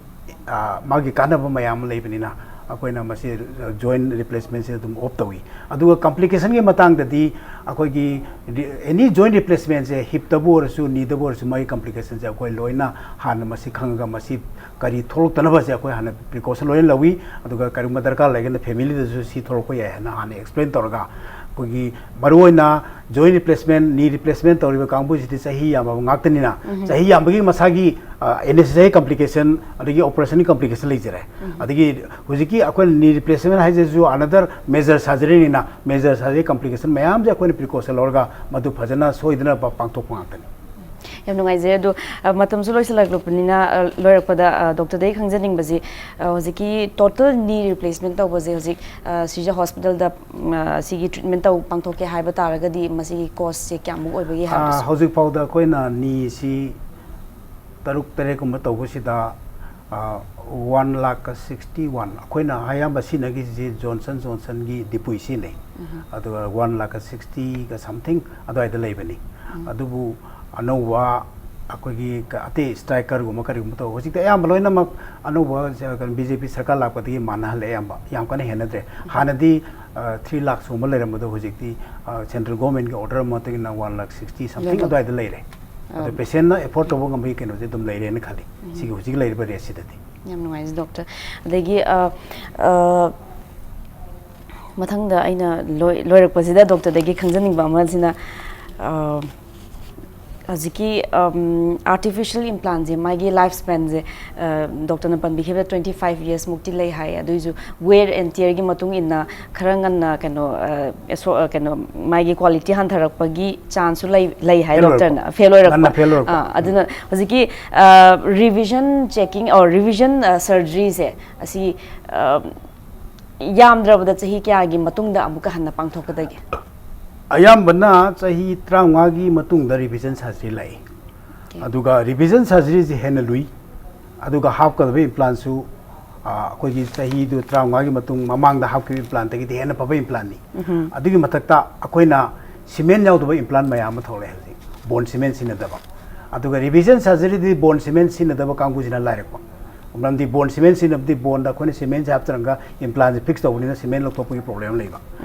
ꯑ, ꯃꯥꯒꯤ ꯀꯥꯟꯅꯕ ꯃꯌꯥꯝ ꯑꯃ ꯂꯩꯕꯅꯤꯅ ꯑꯩꯈꯣꯏꯅ ꯃꯁꯤ ꯖꯣꯏꯟ ꯔꯤꯄ꯭ꯂꯦꯁꯃꯦꯟꯁꯦ ꯑꯗꯨꯝ ꯑꯣꯞ ꯇꯧꯏ꯫ ꯑꯗꯨꯒ ꯀꯝꯄ꯭ꯂꯤꯀꯦꯁꯟꯒꯤ ꯃꯇꯥꯡꯗꯗꯤ ꯑꯩꯈꯣꯏꯒꯤ ꯑꯦꯅꯤ ꯖꯣꯏꯟ ꯔꯤꯄ꯭ꯂꯦꯁꯃꯦꯟꯁꯦ ꯍꯤꯞꯇꯕꯨ ꯑꯣꯏꯔꯁꯨ, ꯅꯤꯗꯕꯨ ꯑꯣꯏꯔꯁꯨ, ꯃꯥꯒꯤ ꯀꯝꯄ꯭ꯂꯤꯀꯦꯁꯟꯁꯦ ꯑꯩꯈꯣꯏ ꯂꯣꯏꯅ ꯍꯥꯟꯅ ꯃꯁꯤ ꯈꯪꯉꯒ ꯃꯁꯤ ꯀꯔꯤ ꯊꯣꯛꯂꯛꯇꯅꯕꯁꯦ ꯑꯩꯈꯣꯏ ꯍꯥꯟꯅ ꯄ꯭ꯔꯤꯀꯣꯁꯟ ꯂꯣꯏꯅ ꯂꯧꯏ꯫ ꯑꯗꯨꯒ ꯀꯔꯤꯒꯨꯝꯕ ꯗꯔꯀꯥꯔ ꯂꯩꯔꯒꯅ ꯐꯦꯃꯤꯂꯤꯗꯁꯨ ꯁꯤ ꯊꯣꯛꯂꯛꯄ ꯌꯥꯏ ꯍꯥꯏꯅ ꯍꯥꯟꯅ ꯑꯦꯛꯁꯄ꯭ꯂꯦꯟ ꯇꯧꯔꯒ, ꯑꯩꯈꯣꯏꯒꯤ ꯃꯔꯨꯑꯣꯏꯅ ꯖꯣꯏꯟ ꯔꯤꯄ꯭ꯂꯦꯁꯃꯦꯟ, ꯅꯤ ꯔꯤꯄ꯭ꯂꯦꯁꯃꯦꯟ ꯇꯧꯔꯤꯕ ꯀꯥꯡꯕꯨꯁꯤꯗꯤ ꯆꯍꯤ ꯌꯥꯝꯃꯕ ꯉꯥꯛꯇꯅꯤꯅ, ꯆꯍꯤ ꯌꯥꯝꯕꯒꯤ ꯃꯁꯥꯒꯤ, ꯑ, ꯑꯦꯅꯦꯁꯊꯦꯁꯤꯌꯥꯒꯤ ꯀꯝꯄ꯭ꯂꯤꯀꯦꯁꯟ, ꯑꯗꯒꯤ ꯑꯣꯄꯔꯦꯁꯟꯒꯤ ꯀꯝꯄ꯭ꯂꯤꯀꯦꯁꯟ ꯂꯩꯖꯔꯦ꯫ ꯑꯗꯒꯤ ꯍꯧꯖꯤꯛꯀꯤ ꯑꯩꯈꯣꯏꯅ ꯅꯤ ꯔꯤꯄ꯭ꯂꯦꯁꯃꯦꯟ ꯍꯥꯏꯁꯤꯁꯨ ꯑꯅꯗꯔ ꯃꯦꯖꯔ ꯁꯔꯖꯔꯤꯅꯤꯅ, ꯃꯦꯖꯔ ꯁꯔꯖꯔꯤ ꯀꯝꯄ꯭ꯂꯤꯀꯦꯁꯟ ꯃꯌꯥꯝꯁꯦ ꯑꯩꯈꯣꯏꯅ ꯄ꯭ꯔꯤꯀꯣꯁꯟ ꯂꯧꯔꯒ ꯃꯗꯨ ꯐꯖꯅ ꯁꯣꯏꯗꯅꯕ ꯄꯥꯡꯊꯣꯛꯄ ꯉꯥꯛꯇꯅꯤ꯫ ꯌꯥꯝ ꯅꯨꯡꯉꯥꯏꯖꯔꯦ꯫ ꯑꯗꯣ ꯑ, ꯃꯇꯝꯁꯨ ꯂꯣꯏꯁꯤꯜꯂꯛꯂꯕꯅꯤꯅ, ꯑ, ꯂꯣꯏꯔꯛꯄꯗ, ꯑ, ꯗꯣꯛꯇꯔꯗꯒꯤ ꯈꯪꯖꯅꯤꯡꯕꯁꯤ, ꯑ, ꯍꯧꯖꯤꯛꯀꯤ ꯇꯣꯇꯦꯜ ꯅꯤ ꯔꯤꯄ꯭ꯂꯦꯁꯃꯦꯟ ꯇꯧꯕꯁꯦ ꯍꯧꯖꯤꯛ, ꯑ, ꯁꯤꯖ ꯍꯣꯁꯄꯤꯇꯥꯜꯗ, ꯎꯝ, ꯑ, ꯁꯤꯒꯤ ꯇ꯭ꯔꯤꯠꯃꯦꯟ ꯇꯧ ꯄꯥꯡꯊꯣꯛꯀꯦ ꯍꯥꯏꯕ ꯇꯥꯔꯒꯗꯤ ꯃꯁꯤꯒꯤ ꯀꯣꯁꯁꯦ ꯀꯌꯥꯃꯨꯛ ꯑꯣꯏꯕꯒꯦ ꯍꯥꯏꯕꯁꯦ? ꯍꯧꯖꯤꯛ ꯐꯥꯎꯗ ꯑꯩꯈꯣꯏꯅ ꯅꯤꯁꯤ ꯇꯔꯨꯛ ꯇꯔꯦꯠꯀꯨꯝꯕ ꯇꯧꯕꯁꯤꯗ ꯋꯥꯟ ꯂꯥꯛꯀ ꯁꯤꯛꯁꯇꯤ ꯋꯥꯟ, ꯑꯩꯈꯣꯏꯅ ꯑꯌꯥꯝꯕ ꯁꯤꯖꯤꯟꯅꯈꯤꯁꯤ ꯖꯣꯟꯁꯟ ꯖꯣꯟꯁꯟꯒꯤ ꯗꯤꯄꯨꯏ ꯁꯤꯖꯤꯟꯅꯩ꯫ ꯑꯗꯨꯒ ꯋꯥꯟ ꯂꯥꯛꯀ ꯁꯤꯛꯁꯇꯤꯒ ꯁꯝꯊꯤꯡ ꯑꯗꯨꯋꯥꯏꯗ ꯂꯩꯕꯅꯤ꯫ ꯑꯗꯨꯕꯨ ꯑꯅꯧꯕ ꯑꯩꯈꯣꯏꯒꯤ ꯀ- ꯑꯇꯩ ꯁ꯭ꯇ꯭ꯔꯥꯏꯀꯔꯒꯨꯝꯕ ꯀꯔꯤꯒꯨꯝꯕ ꯇꯧꯕ ꯍꯧꯖꯤꯛꯇꯤ ꯑꯌꯥꯝꯕ ꯂꯣꯏꯅꯃꯛ ꯑꯅꯧꯕ ꯕꯤ ꯖꯦ ꯄꯤ ꯁꯔꯀꯥꯔ ꯂꯥꯛꯄꯗꯒꯤ ꯃꯥꯟꯅꯍꯜꯂꯦ꯫ ꯑꯌꯥꯝꯕ ꯌꯥꯝ ꯀꯟꯅ ꯍꯦꯟꯅꯗ꯭ꯔꯦ꯫ ꯍꯥꯟꯅꯗꯤ ꯊ꯭ꯔꯤ ꯂꯥꯛ ꯁꯨꯝꯕ ꯂꯩꯔꯝꯕꯗꯣ ꯍꯧꯖꯤꯛꯇꯤ ꯁꯦꯟꯇ꯭ꯔꯦꯜ ꯒꯣꯔꯃꯦꯟꯒꯤ ꯑꯣꯔꯗꯔ ꯃꯇꯨꯡ ꯏꯟꯅ ꯋꯥꯟ ꯂꯥꯛ ꯁꯤꯛꯁꯇꯤ ꯁꯝꯊꯤꯡ ꯂꯩꯕ꯫ ꯑꯗꯨꯋꯥꯏꯗ ꯂꯩꯔꯦ꯫ ꯑꯗꯣ ꯄꯦꯁꯦꯟꯅ ꯑꯦꯐꯣꯔꯗ ꯇꯧꯕ ꯉꯝꯕꯒꯤ ꯀꯩꯅꯣꯁꯦ ꯑꯗꯨꯝ ꯂꯩꯔꯦꯅ ꯈꯜꯂꯤ ꯁꯤꯒꯤ ꯍꯧꯖꯤꯛ ꯂꯩꯔꯤꯕ ꯔꯦꯠꯁꯤꯗꯗꯤ꯫ ꯌꯥꯝ ꯅꯨꯡꯉꯥꯏꯖꯩ ꯗꯣꯛꯇꯔ꯫ ꯑꯗꯒꯤ ꯑ, ꯑ, ꯃꯊꯪꯗ ꯑꯩꯅ ꯂꯣꯏ- ꯂꯣꯏꯔꯛꯄꯁꯤꯗ ꯗꯣꯛꯇꯔꯗꯒꯤ ꯈꯪꯖꯅꯤꯡꯕ ꯑꯃꯁꯤꯅ, ꯑ, ꯍꯧꯖꯤꯛꯀꯤ ꯑꯥꯔꯇꯤꯐꯤꯁꯤꯌꯦꯜ ꯏꯝꯄ꯭ꯂꯥꯟꯁꯦ ꯃꯥꯒꯤ ꯂꯥꯏꯐ ꯁ꯭ꯄꯦꯟꯁꯦ ꯗꯣꯛꯇꯔꯅ ꯄꯟꯕꯤꯈꯤꯕꯗ ꯇ꯭ꯋꯦꯟꯇꯤ ꯐꯥꯏꯚ ꯌꯔꯁꯃꯨꯛꯇꯤ ꯂꯩ ꯍꯥꯏ꯫ ꯑꯗꯨꯏꯁꯨ ꯋꯦꯌꯔ ꯑꯦꯟ ꯇꯤꯌꯔꯒꯤ ꯃꯇꯨꯡ ꯏꯟꯅ ꯈꯔ ꯉꯟꯅ ꯀꯩꯅꯣ, ꯑ, ꯑꯁꯣ- ꯑ, ꯀꯩꯅꯣ, ꯃꯥꯒꯤ ꯀ꯭ꯋꯥꯂꯤꯇꯤ ꯍꯟꯊꯔꯛꯄꯒꯤ ꯆꯥꯟꯁꯁꯨ ꯂꯩ ꯂꯩ ꯍꯥꯏ ꯐꯦꯜ ꯑꯣꯏꯔꯛꯄ꯫ ꯗꯣꯛꯇꯔꯅ꯫ ꯐꯦꯜ ꯑꯣꯏꯔꯛꯄ꯫ ꯉꯟꯅ ꯐꯦꯜ ꯑꯣꯏꯔꯛꯄ꯫ ꯑꯥ, ꯑꯗꯨꯅ ꯍꯧꯖꯤꯛꯀꯤ ꯔꯤꯚꯤꯖꯟ ꯆꯦꯛꯀꯤꯡ ꯑꯣꯔ ꯔꯤꯚꯤꯖꯟ ꯁꯔꯖꯔꯤꯁꯦ ꯑꯁꯤ, ꯑ, ꯌꯥꯝꯗ꯭ꯔꯕꯗ ꯆꯍꯤ ꯀꯌꯥꯒꯤ ꯃꯇꯨꯡꯗ ꯑꯃꯨꯛꯀ ꯍꯟꯅ ꯄꯥꯡꯊꯣꯛꯀꯗꯒꯦ? ꯑꯌꯥꯝꯕꯅ ꯆꯍꯤ ꯇꯔꯥꯃꯉꯥꯒꯤ ꯃꯇꯨꯡꯗ ꯔꯤꯚꯤꯖꯟ ꯁꯔꯖꯔꯤ ꯂꯥꯛꯏ꯫ ꯑꯗꯨꯒ ꯔꯤꯚꯤꯖꯟ ꯁꯔꯖꯔꯤꯁꯤ ꯍꯦꯟꯅ ꯂꯨꯏ꯫ ꯑꯗꯨꯒ ꯍꯥꯞꯀꯗꯕ ꯏꯝꯄ꯭ꯂꯥꯟꯁꯨ, ꯑ, ꯑꯩꯈꯣꯏꯒꯤ ꯆꯍꯤꯗꯨ ꯇꯔꯥꯃꯉꯥꯒꯤ ꯃꯇꯨꯡ ꯃꯃꯥꯡꯗ ꯍꯥꯞꯈꯤꯕ ꯏꯝꯄ꯭ꯂꯥꯟꯗꯒꯤꯗꯤ ꯍꯦꯟꯅ ꯐꯕ ꯏꯝꯄ꯭ꯂꯥꯟꯅꯤ꯫ ꯑꯗꯨꯒꯤ ꯃꯊꯛꯇ ꯑꯩꯈꯣꯏꯅ ꯁꯤꯃꯦꯟ ꯌꯥꯎꯗꯕ ꯏꯝꯄ꯭ꯂꯥꯟ ꯃꯌꯥꯝ ꯑꯃ ꯊꯣꯛꯂꯛꯑꯦ ꯍꯧꯖꯤꯛ, ꯕꯣꯟ ꯁꯤꯃꯦꯟ ꯁꯤꯖꯤꯟꯅꯗꯕ꯫ ꯑꯗꯨꯒ ꯔꯤꯚꯤꯖꯟ ꯁꯔꯖꯔꯤꯗꯤ ꯕꯣꯟ ꯁꯤꯃꯦꯟ ꯁꯤꯖꯤꯟꯅꯗꯕ ꯀꯥꯡꯕꯨꯁꯤꯅ ꯂꯥꯏꯔꯛꯄ꯫ ꯃꯔꯝꯗꯤ ꯕꯣꯟ ꯁꯤꯃꯦꯟ ꯁꯤꯖꯤꯟꯅꯕꯗꯤ ꯕꯣꯟꯗ ꯑꯩꯈꯣꯏꯅ ꯁꯤꯃꯦꯟꯁꯦ ꯍꯥꯞꯇꯔꯒ ꯏꯝꯄ꯭ꯂꯥꯟꯁꯦ ꯐꯤꯛꯁ ꯇꯧꯕꯅꯤꯅ ꯁꯤꯃꯦꯟ ꯂꯧꯊꯣꯛꯄꯒꯤ ꯄ꯭ꯔꯣꯕ꯭ꯂꯦꯝ ꯂꯩꯕ꯫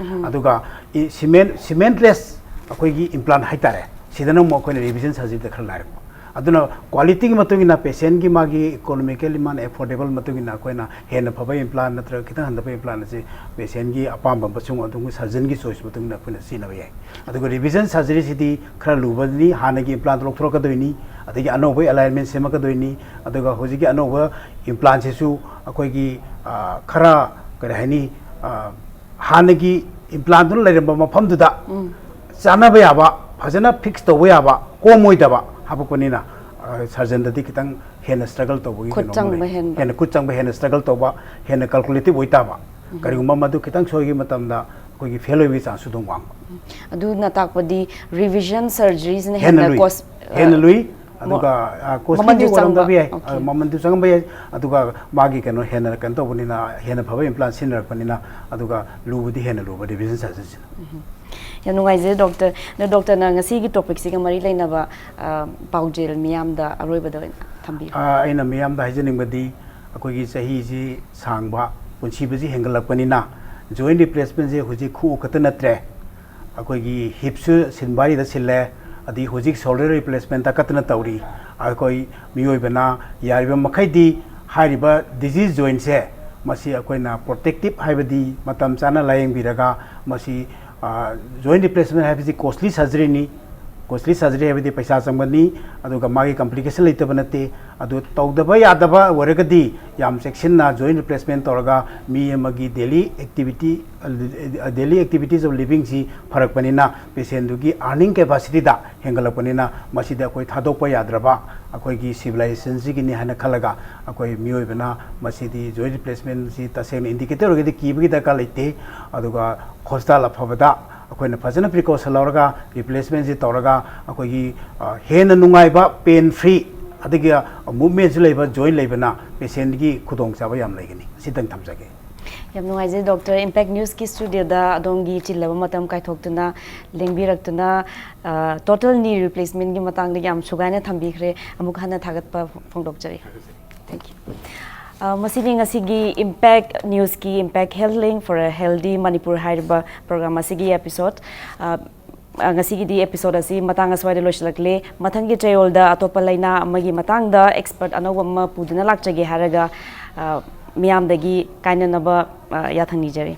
ꯑꯗꯨꯒ ꯁꯤꯃꯦꯟ, ꯁꯤꯃꯦꯟꯂꯦꯁ ꯑꯩꯈꯣꯏꯒꯤ ꯏꯝꯄ꯭ꯂꯥꯟ ꯍꯥꯏꯇꯥꯔꯦ, ꯁꯤꯗꯅ ꯑꯃꯨꯛ ꯑꯩꯈꯣꯏꯅ ꯔꯤꯚꯤꯖꯟ ꯁꯔꯖꯔꯤꯗ ꯈꯔ ꯂꯥꯏꯔꯛꯄ꯫ ꯑꯗꯨꯅ ꯀ꯭ꯋꯥꯂꯤꯇꯤꯒꯤ ꯃꯇꯨꯡ ꯏꯟꯅ, ꯄꯦꯁꯦꯟꯒꯤ ꯃꯥꯒꯤ ꯏꯀꯣꯅꯣꯃꯤꯀꯦꯜꯂꯤ ꯃꯥꯅ ꯑꯦꯐꯣꯔꯗꯦꯕꯜ ꯃꯇꯨꯡ ꯏꯟꯅ ꯑꯩꯈꯣꯏꯅ ꯍꯦꯟꯅ ꯐꯕ ꯏꯝꯄ꯭ꯂꯥꯟ ꯅꯠꯇ꯭ꯔꯒ ꯈꯤꯇꯪ ꯍꯟꯊꯕ ꯏꯝꯄ꯭ꯂꯥꯟ ꯑꯁꯤ ꯄꯦꯁꯦꯟꯒꯤ ꯑꯄꯥꯝꯕ ꯑꯃꯁꯨꯡ ꯑꯗꯨꯒꯤ ꯁꯔꯖꯟꯒꯤ ꯆꯣꯏꯁ ꯃꯇꯨꯡ ꯏꯟꯅ ꯑꯩꯈꯣꯏꯅ ꯁꯤꯖꯤꯟꯅꯕ ꯌꯥꯏ꯫ ꯑꯗꯨꯒ ꯔꯤꯚꯤꯖꯟ ꯁꯔꯖꯔꯤꯁꯤꯗꯤ ꯈꯔ ꯂꯨꯕꯅꯤ, ꯍꯥꯟꯅꯒꯤ ꯏꯝꯄ꯭ꯂꯥꯟꯗꯣ ꯂꯧꯊꯣꯔꯛꯀꯗꯣꯏꯅꯤ, ꯑꯗꯒꯤ ꯑꯅꯧꯕ ꯑꯦꯂꯥꯏꯟꯃꯦꯟ ꯁꯦꯝꯃꯛꯀꯗꯣꯏꯅꯤ꯫ ꯑꯗꯨꯒ ꯍꯧꯖꯤꯛꯀꯤ ꯑꯅꯧꯕ ꯏꯝꯄ꯭ꯂꯥꯟꯁꯤꯁꯨ ꯑꯩꯈꯣꯏꯒꯤ, ꯑ, ꯈꯔ, ꯀꯔꯤ ꯍꯥꯏꯅꯤ, ꯑ, ꯍꯥꯟꯅꯒꯤ ꯏꯝꯄ꯭ꯂꯥꯟꯗꯨꯅ ꯂꯩꯔꯝꯕ ꯃꯐꯝꯗꯨꯗ ꯆꯥꯟꯅꯕ ꯌꯥꯕ, ꯐꯖꯅ ꯐꯤꯛꯁ ꯇꯧꯕ ꯌꯥꯕ, ꯀꯣꯝꯃꯣꯏꯗꯕ, ꯍꯥꯄꯛꯄꯅꯤꯅ ꯁꯔꯖꯟꯗꯗꯤ ꯈꯤꯇꯪ ꯍꯦꯟꯅ ꯁ꯭ꯇ꯭ꯔꯒꯜ ꯇꯧꯕꯒꯤ ꯈꯨꯠ ꯀꯩꯅꯣ ꯑꯃ ꯆꯪꯕ ꯂꯩ꯫ ꯍꯦꯟꯕ꯫ ꯍꯦꯟꯅ ꯈꯨꯠ ꯆꯪꯕ, ꯍꯦꯟꯅ ꯁ꯭ꯇ꯭ꯔꯒꯜ ꯇꯧꯕ, ꯍꯦꯟꯅ ꯀꯦꯜꯀꯨꯂꯦꯇꯤꯚ ꯑꯣꯏ ꯇꯥꯕ꯫ ꯀꯔꯤꯒꯨꯝꯕ ꯃꯗꯨ ꯈꯤꯇꯪ ꯁꯣꯏꯈꯤꯕ ꯃꯇꯝꯗ ꯑꯩꯈꯣꯏꯒꯤ ꯐꯦꯜ ꯑꯣꯏꯕꯒꯤ ꯆꯥꯟꯁꯁꯨ ꯑꯗꯨꯝ ꯋꯥꯡꯕ꯫ ꯑꯗꯨꯅ ꯇꯥꯛꯄꯗꯤ ꯔꯤꯚꯤꯖꯟ ꯁꯔꯖꯔꯤꯁꯤꯅ ꯍꯦꯟꯅ ꯍꯦꯟꯅ ꯂꯨꯏ꯫ ꯀꯣꯁ ꯍꯦꯟꯅ ꯂꯨꯏ꯫ ꯑꯗꯨꯒ ꯃꯃꯟꯁꯨ ꯀꯣꯁꯇꯤꯗꯤ ꯑꯣꯏꯔꯝꯗꯕ ꯆꯪꯕ꯫ ꯌꯥꯏ꯫ Okay. ꯑ, ꯃꯃꯟꯁꯨ ꯆꯪꯕ ꯌꯥꯏ꯫ ꯑꯗꯨꯒ ꯃꯥꯒꯤ ꯀꯩꯅꯣ ꯍꯦꯟꯅ ꯀꯩꯅꯣ ꯇꯧꯕꯅꯤꯅ, ꯍꯦꯟꯅ ꯐꯕ ꯏꯝꯄ꯭ꯂꯥꯟ ꯁꯤꯖꯤꯟꯅꯔꯛꯄꯅꯤꯅ, ꯑꯗꯨꯒ ꯂꯨꯕꯗꯤ ꯍꯦꯟꯅ ꯂꯨꯕ ꯔꯤꯚꯤꯖꯟ ꯁꯔꯖꯔꯤꯁꯤꯅ꯫ ꯌꯥꯝ ꯅꯨꯡꯉꯥꯏꯖꯔꯦ ꯗꯣꯛꯇꯔ꯫ ꯑꯗꯣ ꯗꯣꯛꯇꯔꯅ ꯉꯁꯤꯒꯤ ꯇꯣꯄꯤꯛꯁꯤꯒ ꯃꯔꯤ ꯂꯩꯅꯕ ꯑ, ꯄꯥꯎꯖꯦꯜ ꯃꯤꯌꯥꯝꯗ ꯑꯔꯣꯏꯕꯗ ꯑꯣꯏꯅ ꯊꯝꯕꯤꯌꯨ꯫ ꯑ, ꯑꯩꯅ ꯃꯤꯌꯥꯝꯗ ꯍꯥꯏꯖꯅꯤꯡꯕꯗꯤ, ꯑꯩꯈꯣꯏꯒꯤ ꯆꯍꯤꯁꯤ ꯁꯥꯡꯕ, ꯄꯨꯟꯁꯤꯕꯁꯤ ꯍꯦꯟꯒꯠꯂꯛꯄꯅꯤꯅ, ꯖꯣꯏꯟ ꯔꯤꯄ꯭ꯂꯦꯁꯃꯦꯟꯁꯦ ꯍꯧꯖꯤꯛ ꯈꯨꯎ ꯈꯛꯇ ꯅꯠꯇ꯭ꯔꯦ, ꯑꯩꯈꯣꯏꯒꯤ ꯍꯤꯞꯁꯨ ꯁꯤꯟꯕ ꯍꯥꯏꯔꯤꯗ ꯁꯤꯜꯂꯦ, ꯑꯗꯩ ꯍꯧꯖꯤꯛ ꯁꯣꯜꯗꯔ ꯔꯤꯄ꯭ꯂꯦꯁꯃꯦꯟ ꯇꯛꯀꯠꯇꯅ ꯇꯧꯔꯤ꯫ ꯑꯩꯈꯣꯏ ꯃꯤꯑꯣꯏꯕꯅ ꯌꯥꯔꯤꯕ ꯃꯈꯩꯗꯤ ꯍꯥꯏꯔꯤꯕ ꯗꯤꯖꯤꯖ ꯖꯣꯏꯟꯁꯦ, ꯃꯁꯤ ꯑꯩꯈꯣꯏꯅ ꯄ꯭ꯔꯣꯇꯦꯛꯇꯤꯞ ꯍꯥꯏꯕꯗꯤ ꯃꯇꯝ ꯆꯥꯅ ꯂꯥꯌꯦꯡꯕꯤꯔꯒ, ꯃꯁꯤ ꯖꯣꯏꯟ ꯔꯤꯄ꯭ꯂꯦꯁꯃꯦꯟ ꯍꯥꯏꯕꯁꯤ ꯀꯣꯁꯂꯤ ꯁꯔꯖꯔꯤꯅꯤ꯫ ꯀꯣꯁꯂꯤ ꯁꯔꯖꯔꯤ ꯍꯥꯏꯕꯗꯤ ꯄꯩꯁꯥ ꯆꯪꯕꯅꯤ, ꯑꯗꯨꯒ ꯃꯥꯒꯤ ꯀꯝꯄ꯭ꯂꯤꯀꯦꯁꯟ ꯂꯩꯇꯕ ꯅꯠꯇꯦ꯫ ꯑꯗꯨ ꯇꯧꯗꯕ ꯌꯥꯗꯕ ꯑꯣꯏꯔꯒꯗꯤ ꯌꯥꯝ ꯆꯦꯛꯁꯤꯟꯅ ꯖꯣꯏꯟ ꯔꯤꯄ꯭ꯂꯦꯁꯃꯦꯟ ꯇꯧꯔꯒ ꯃꯤ ꯑꯃꯒꯤ daily activity, daily activities of ꯂꯤꯕꯤꯡꯁꯤ ꯐꯔꯛꯄꯅꯤꯅ, ꯄꯦꯁꯦꯟꯗꯨꯒꯤ ꯑꯥꯔꯅꯤꯡ ꯀꯦꯄꯥꯁꯤꯇꯤꯗ ꯍꯦꯟꯒꯠꯂꯛꯄꯅꯤꯅ, ꯃꯁꯤꯗ ꯑꯩꯈꯣꯏ ꯊꯥꯗꯣꯛꯄ ꯌꯥꯗ꯭ꯔꯕ ꯑꯩꯈꯣꯏꯒꯤ ꯁꯤꯚꯤꯂꯥꯏꯖꯦꯁꯟꯁꯤꯒꯤꯅꯤ ꯍꯥꯏꯅ ꯈꯜꯂꯒ, ꯑꯩꯈꯣꯏ ꯃꯤꯑꯣꯏꯕꯅ ꯃꯁꯤꯗꯤ ꯖꯣꯏꯟ ꯔꯤꯄ꯭ꯂꯦꯁꯃꯦꯟꯁꯤ ꯇꯁꯦꯡꯅ ꯏꯟꯗꯤꯀꯦꯇꯔ ꯑꯣꯏꯔꯒꯗꯤ ꯀꯤꯕꯒꯤ ꯗꯔꯀꯥꯔ ꯂꯩꯇꯦ꯫ ꯑꯗꯨꯒ ꯍꯣꯁꯄꯤꯇꯥꯜ ꯑꯐꯕꯗ ꯑꯩꯈꯣꯏꯅ ꯐꯖꯅ ꯄ꯭ꯔꯤꯀꯣꯁꯟ ꯂꯧꯔꯒ, ꯔꯤꯄ꯭ꯂꯦꯁꯃꯦꯟꯁꯤ ꯇꯧꯔꯒ, ꯑꯩꯈꯣꯏꯒꯤ, ꯑ, ꯍꯦꯟꯅ ꯅꯨꯡꯉꯥꯏꯕ, ꯄꯦꯟ ꯐ꯭ꯔꯤ, ꯑꯗꯒꯤ, ꯑ, ꯃꯨꯚꯃꯦꯟꯁꯨ ꯂꯩꯕ ꯖꯣꯏꯟ ꯂꯩꯕꯅ ꯄꯦꯁꯦꯟꯒꯤ ꯈꯨꯗꯣꯡꯆꯥꯕ ꯌꯥꯝ ꯂꯩꯒꯅꯤ꯫ ꯑꯁꯤꯇꯪ ꯊꯝꯖꯒꯦ꯫ ꯌꯥꯝ ꯅꯨꯡꯉꯥꯏꯖꯩ ꯗꯣꯛꯇꯔ, ꯏꯝꯄꯦꯛ ꯅ꯭ꯌꯨꯁꯀꯤ ꯁ꯭ꯇꯨꯗꯤꯑꯣꯗ ꯑꯗꯣꯝꯒꯤ ꯆꯤꯜꯂꯕ ꯃꯇꯝ ꯀꯥꯏꯊꯣꯛꯇꯨꯅ ꯂꯦꯡꯕꯤꯔꯛꯇꯨꯅ, ꯑ, ꯇꯣꯇꯦꯜ ꯅꯤ ꯔꯤꯄ꯭ꯂꯦꯁꯃꯦꯟꯒꯤ ꯃꯇꯥꯡꯗ ꯌꯥꯝ ꯁꯨꯒꯥꯏꯅ ꯊꯝꯕꯤꯈ꯭ꯔꯦ꯫ ꯑꯃꯨꯛ ꯍꯟꯅ ꯊꯥꯒꯠꯄ ꯐꯣꯡꯗꯣꯛꯆꯔꯤ꯫ Thank you. ꯑ, ꯃꯁꯤꯗꯤ ꯉꯁꯤꯒꯤ ꯏꯝꯄꯦꯛ ꯅ꯭ꯌꯨꯁꯀꯤ Impact Health Link for a Healthy Manipur ꯍꯥꯏꯔꯤꯕ ꯄ꯭ꯔꯣꯒ꯭ꯔꯥꯝ ꯑꯁꯤꯒꯤ ꯑꯦꯄꯤꯁꯣꯗ, ꯑ, ꯑ, ꯉꯁꯤꯒꯤꯗꯤ ꯑꯦꯄꯤꯁꯣꯗ ꯑꯁꯤ ꯃꯇꯥꯡ ꯑꯁ꯭ꯋꯥꯏꯗ ꯂꯣꯏꯁꯤꯜꯂꯛꯂꯦ꯫ ꯃꯊꯪꯒꯤ ꯆꯌꯣꯜꯗ ꯑꯇꯣꯞꯄ ꯂꯥꯏꯅꯥ ꯑꯃꯒꯤ ꯃꯇꯥꯡꯗ ꯑꯦꯛꯁꯄꯔꯠ ꯑꯅꯧꯕ ꯑꯃ ꯄꯨꯗꯨꯅ ꯂꯥꯛꯆꯒꯦ ꯍꯥꯏꯔꯒ, ꯑ, ꯃꯤꯌꯥꯝꯗꯒꯤ ꯀꯥꯏꯅꯅꯕ, ꯑ, ꯌꯥꯊꯪ ꯅꯤꯖꯔꯤ꯫